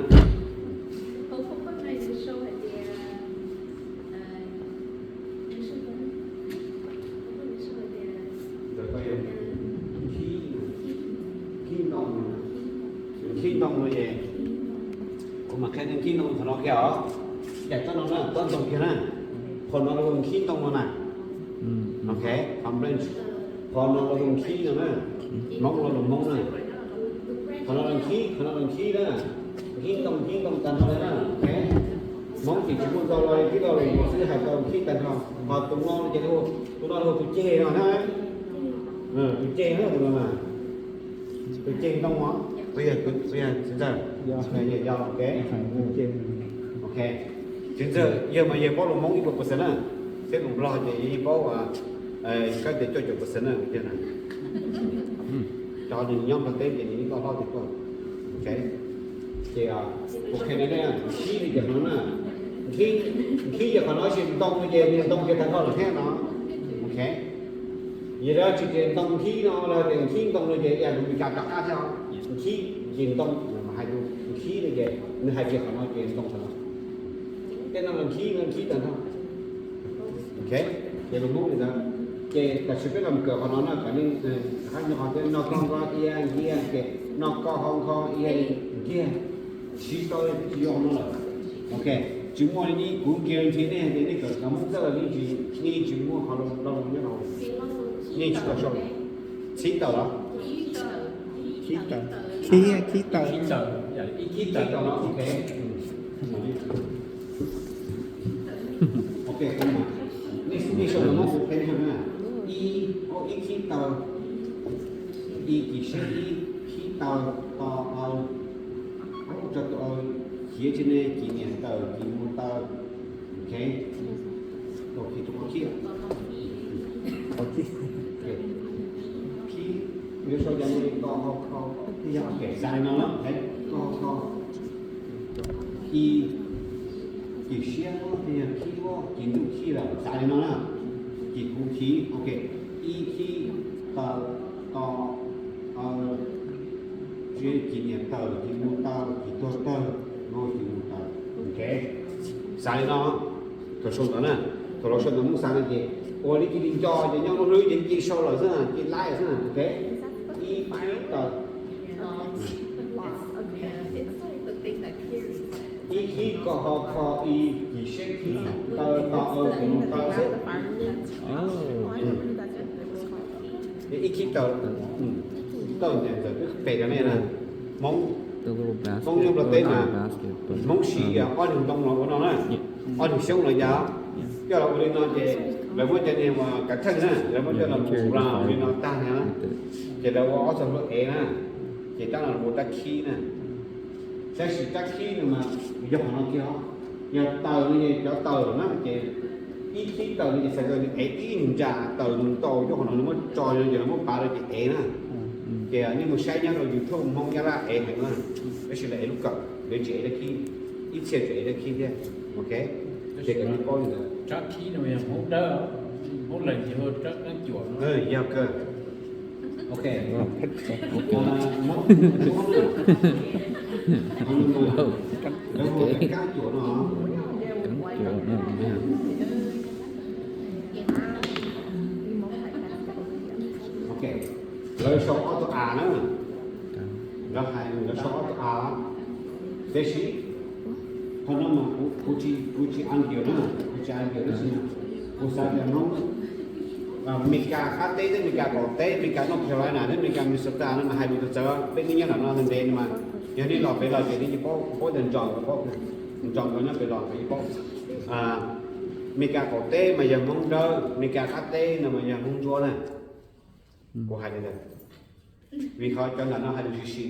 Khib ntoo, khib ntoo no ces kuv mam qhia nej khib ntoo qhov no kiag os. Ces tsob no na, tsob ntoo kiag na, qhov no lawv hu khib ntoo no na. Ok, qhov no lawv hu khib no na, Hmoob los lus Hmoob na. Qhov no lawv khib, qhov no lawv khib na, khib ntoo, khib ntoo tag nrho li na. Ok, Hmoob ces tsis muaj ntau los tib lo lus Hmoob xwb hais tau khib tag nrho. Ho tus no ces tus no lawv hu tus ceg no na. Tus ceg na, tus no na. Tus ceg ntoo os, tus yog, tus yog txiv ntxawm. Ok, txiv ntxawm yawg mas yawg paub lus Hmoob ib puas percent na, thiab lus Nplog ces yawg yeej paub kab tias cuaj caum percent na. Cov nws nyob Nplog teb ces nws yeej loj hlob tiag tuaj. Ok, ces kuv qhia nej, khib li ces qhov no na, khib, khib ces qhov no, tab sis ntoo no ces niag ntoo kiag tag nrho lawm thiab no. Ok, yog lawv tsis tias ntoo khib no los tias khib ntoo no ces ib yam li Meskas rov qab thiab. Khib ces ntoo, hais tias khib no ces nws hais tias qhov no ces ntoo qhov no. Tej no los khib no khib tag nrho. Ok, ces lus Hmoob li ntawd. Ces tam sim peb los kawm qhov no na, kom nej rov qab nco qhov tias no ko nko ia nkiag, ces no ko ho nko ia nkiag, siv tau tsis yuav qhov no lawm. Ok, tsis muaj li, kuv guarantee nej tias nej kawm Hmoob txawj los nej tsis, nej tsis muaj qhov no nyob rau, nej tsis tau sau. Txhib taws los? Khib taws. Khib, khib taws. Khib taws, ok. Ok, nej sau los muab kuv qhia na. Ib, ib khib taws, ib kis siab ib khib taws, to aw, rau tus aw, hiav tsis ne, kis niam taws, kis mus taws. Ok, ok, tus qhov khib, khib, yuav sau yam li ko ho kho, xav li no na, ko ho kho, ib, kis siab, kis ntuj khib lawm, xav li no na, kis kuv khib, ok, ib khib taws, to aw, kis niam taws, kis mus taws, kis tuag tawg, kis mus taws. Ok, xav li no, thaum sau ntawv na, thaum los sau ntawv Hmoob xav no ces ua li cia li nco ces nyob lub hlwb ces cia li sau lawm xwb na, cia li laib xwb na. Ok, ib khib taws, ib khib ko ho kho, ib kis siab khib taws, to aw, kis mus taws xwb. Ib khib taws, taws ntawm twb pem rau nej na. Hmoob, Hmoob nyob Nplog teb mas Hmoob siv ob niag ntoo los ua no na, ob niag xyoob los yog coj los ua li no ces lawv muab cov niag uas kav theej na, lawv muab coj los mus round li no tag na, ces lawv ua ob txog lub ev na, ces tab no lawv ua rab khib na. Tab sis rab khib no mas yog qhov no kiag os. Yog taws no ces cov taws na ces ib khib taws no ces xav tias ev ib niag ntsa taws mus tau coj qhov no nws muab tso no ces lawv muab pav rau ces ev na. Ces nej mus saib nyob rau YouTube Hmoob Nyab Laj ev heev na, tab sis lawv ev lub kawm, lawv tsis ev rab khib, ib txhia tsis ev rab khib thiab. Ok, ces kom nej paub li ntawd. Rab khib no yog Hmoob dawb, Hmoob leeg ces hu rab qeeb cuam no. Yog kawg. Ok, lawv hu rab qeeb cuam no. Ok, lawv sau ob tug a na, lawv hais lawv sau ob tug a, tiam sis qhov no mas kuv, kuv tsis, kuv tsis argue na, kuv tsis argue tab sis kuv xav tias Hmoob, Meskas qab teb thiab Meskas qaum teb, Meskas North Carolina thiab Meskas Minnesota no mas hais lus txawv txawv, peb nyob nram no ntev ntev no mas yog nej los pem los ces nej yeej paub, paub tias Ntsog, paub Ntsog nyob pem los peb yeej paub. Meskas qaum teb mas yog Hmoob Dawb, Meskas qab teb no mas yog Hmoob Ntsuab na. Kuv hais li ntawd vim qhov cov nram no hais lus si si,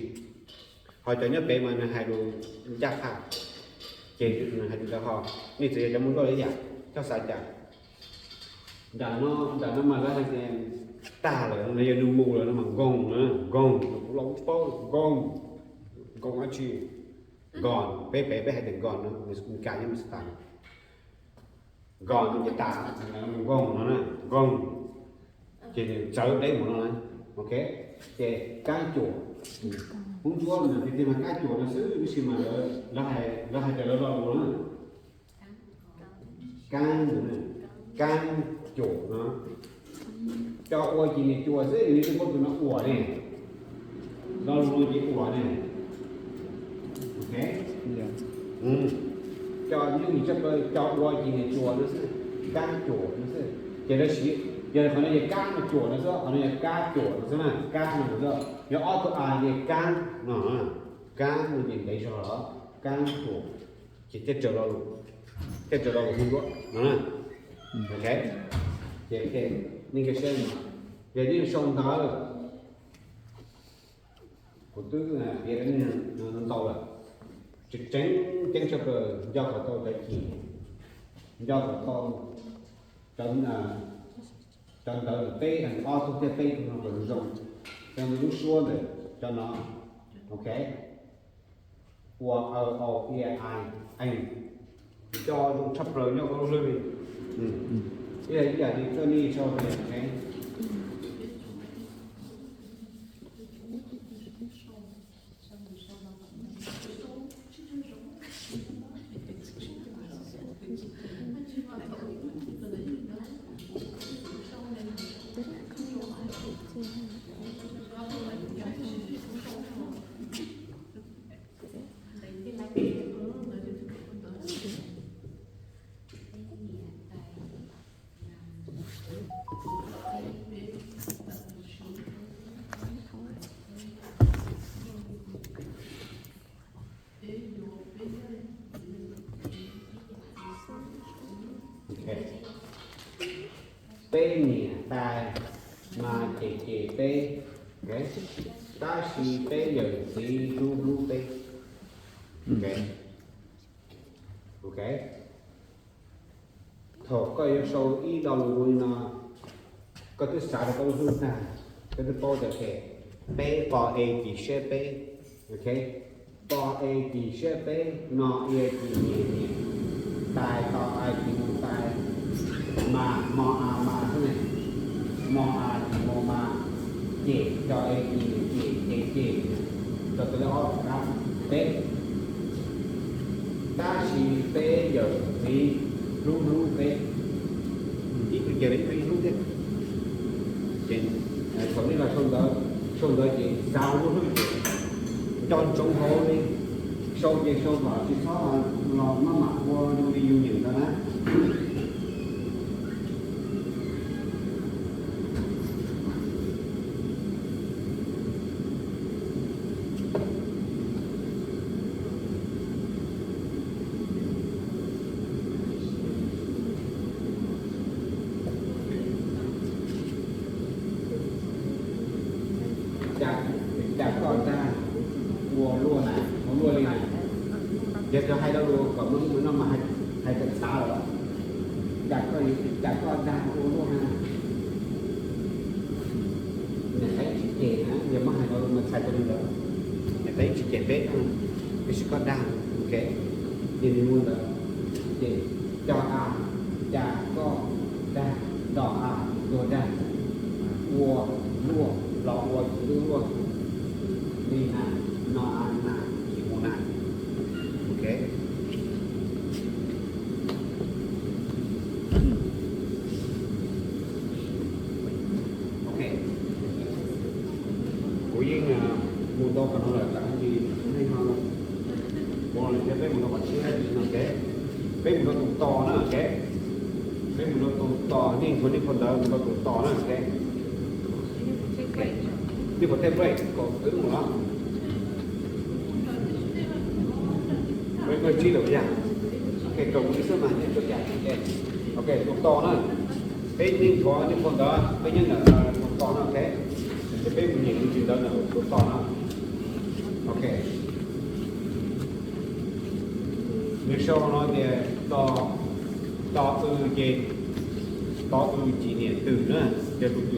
ho cov nyob pem mas nws hais lus ncaj qha, ces nws hais lus ntawd ho. Nej txawm yog cov Hmoob Ntsuab los ib yam, koj xav cas? Nram no, nram no mas lawv hais tias tag lawm no yog nws mus lawm no mas nkoog na, nkoog, kuv los kuv paub nkoog, nkoog dab tsi? Gone, peb pem peb hais tias gone no, Meskas nyob Minnesota no. Gone no ces tas, nkoog no na, nkoog. Ces nws txawv deb mus no na. Ok, ces kaab cuam. Hmoob Ntsuab mas tiag tiag mas kaab cuam no xwb, tab sis mas lawv hais, lawv hais tias lawv lo lus na, kaab, kaab cuam no. Cov ua ces nias cuam xwb, nws twb muab tus no uas ne, lo lus no ces uas ne. Ok, cov nyuj nws tshaj plaws cov ua ces nias cuam no xwb, kaab cuam no xwb. Ces lawv siv, yog qhov no ces kaab no cuam no xwb, qhov no yog kaab cuam no xwb na, kaab no xwb. Yog ob tug a ces kaab no, kaab no ces ntev zog los kaab cuam. Ces thiaj raws lo lus, thiaj raws lo lus Hmoob Ntsuab no na. Ok, ces nej nkag siab no, yog nej sau ntawv, kuv twb piav rau nej ntau lawm. Tseem ceeb tshaj plaws nco kom tau cov cim, nco kom tau cov ntawv peb, ob tug thiab peb tug no kom zoo zoo, cov ntawv lub suab ntawm cov no. Ok, ua, aw, au, ia, ai, ees, nco zoo tshaj plaws nyob koj lub hlwb li. Ib yam li koj nej sau tias, ok, peb niam tais mas cem cem peb, tab sis peb yawm txiv hlub hlub peb. Ok, ok. Thaum koj yuav sau ib lo lus li no, koj twb xav rau koj lub hlwb tag, koj twb paub tias peb pos e cim siab peb, ok, pos e cim siab peb, no ia cim niam niam, tais to a cim no tais, mas mo a mas xwb ne, mo a cim mo mas, cem, co e cim cem, cem cem, rau tau li ob rau qab, peb. Tab sis peb yawm txiv hlub hlub peb, ib tug ces ib tug hlub thiab. Ces thaum nej los sau ntawv, sau ntawv ces xav lub hlwb ces nco ntsoov hauv li, sau ces sau kom tsis txhob los maj mam ua zoo li yus nyeem ntawd na. Cas koj dag ua luaj na, ua luaj li na. Yog tias hais lo lus kom muaj ib mus no mas hais txawv txav lawm. Cas koj, cas koj dag ua luaj na. Niam tais tsis cem na, yog muab hais lo lus mas txhais tau li ntawd. Niam tais tsis cem peb, tiam sis koj dag, ok. Ces nws ua ntawd, ces co a, cas koj dag, do a, tuag dag, ua luaj, los ua tsis luaj, li na, no a na, tsis mus na. Ok. Ok, kuv yeej mus tau qhov no lawm, tab sis nej ho ua li thiab, peb mus rau qhov tshiab no, ok. Peb mus rau tus tos na, ok. Peb mus rau tus tos, nej nthuav nej phau ntawv mus rau tus tos na, ok. Nej puas take break kom twb mus los? Peb muaj tsib lawm yog. Ok, rau kuv xwb mas nej tuaj cas, ok. Ok, tus tos na. Peb nej nthuav nej phau ntawv, peb nyob ntawm tus tos na, ok. Ces peb mus nyeem tus ntawv ntawm tus tos na. Ok. Nws sau no tias to, to w ces, to w cim niam twm na, yog tus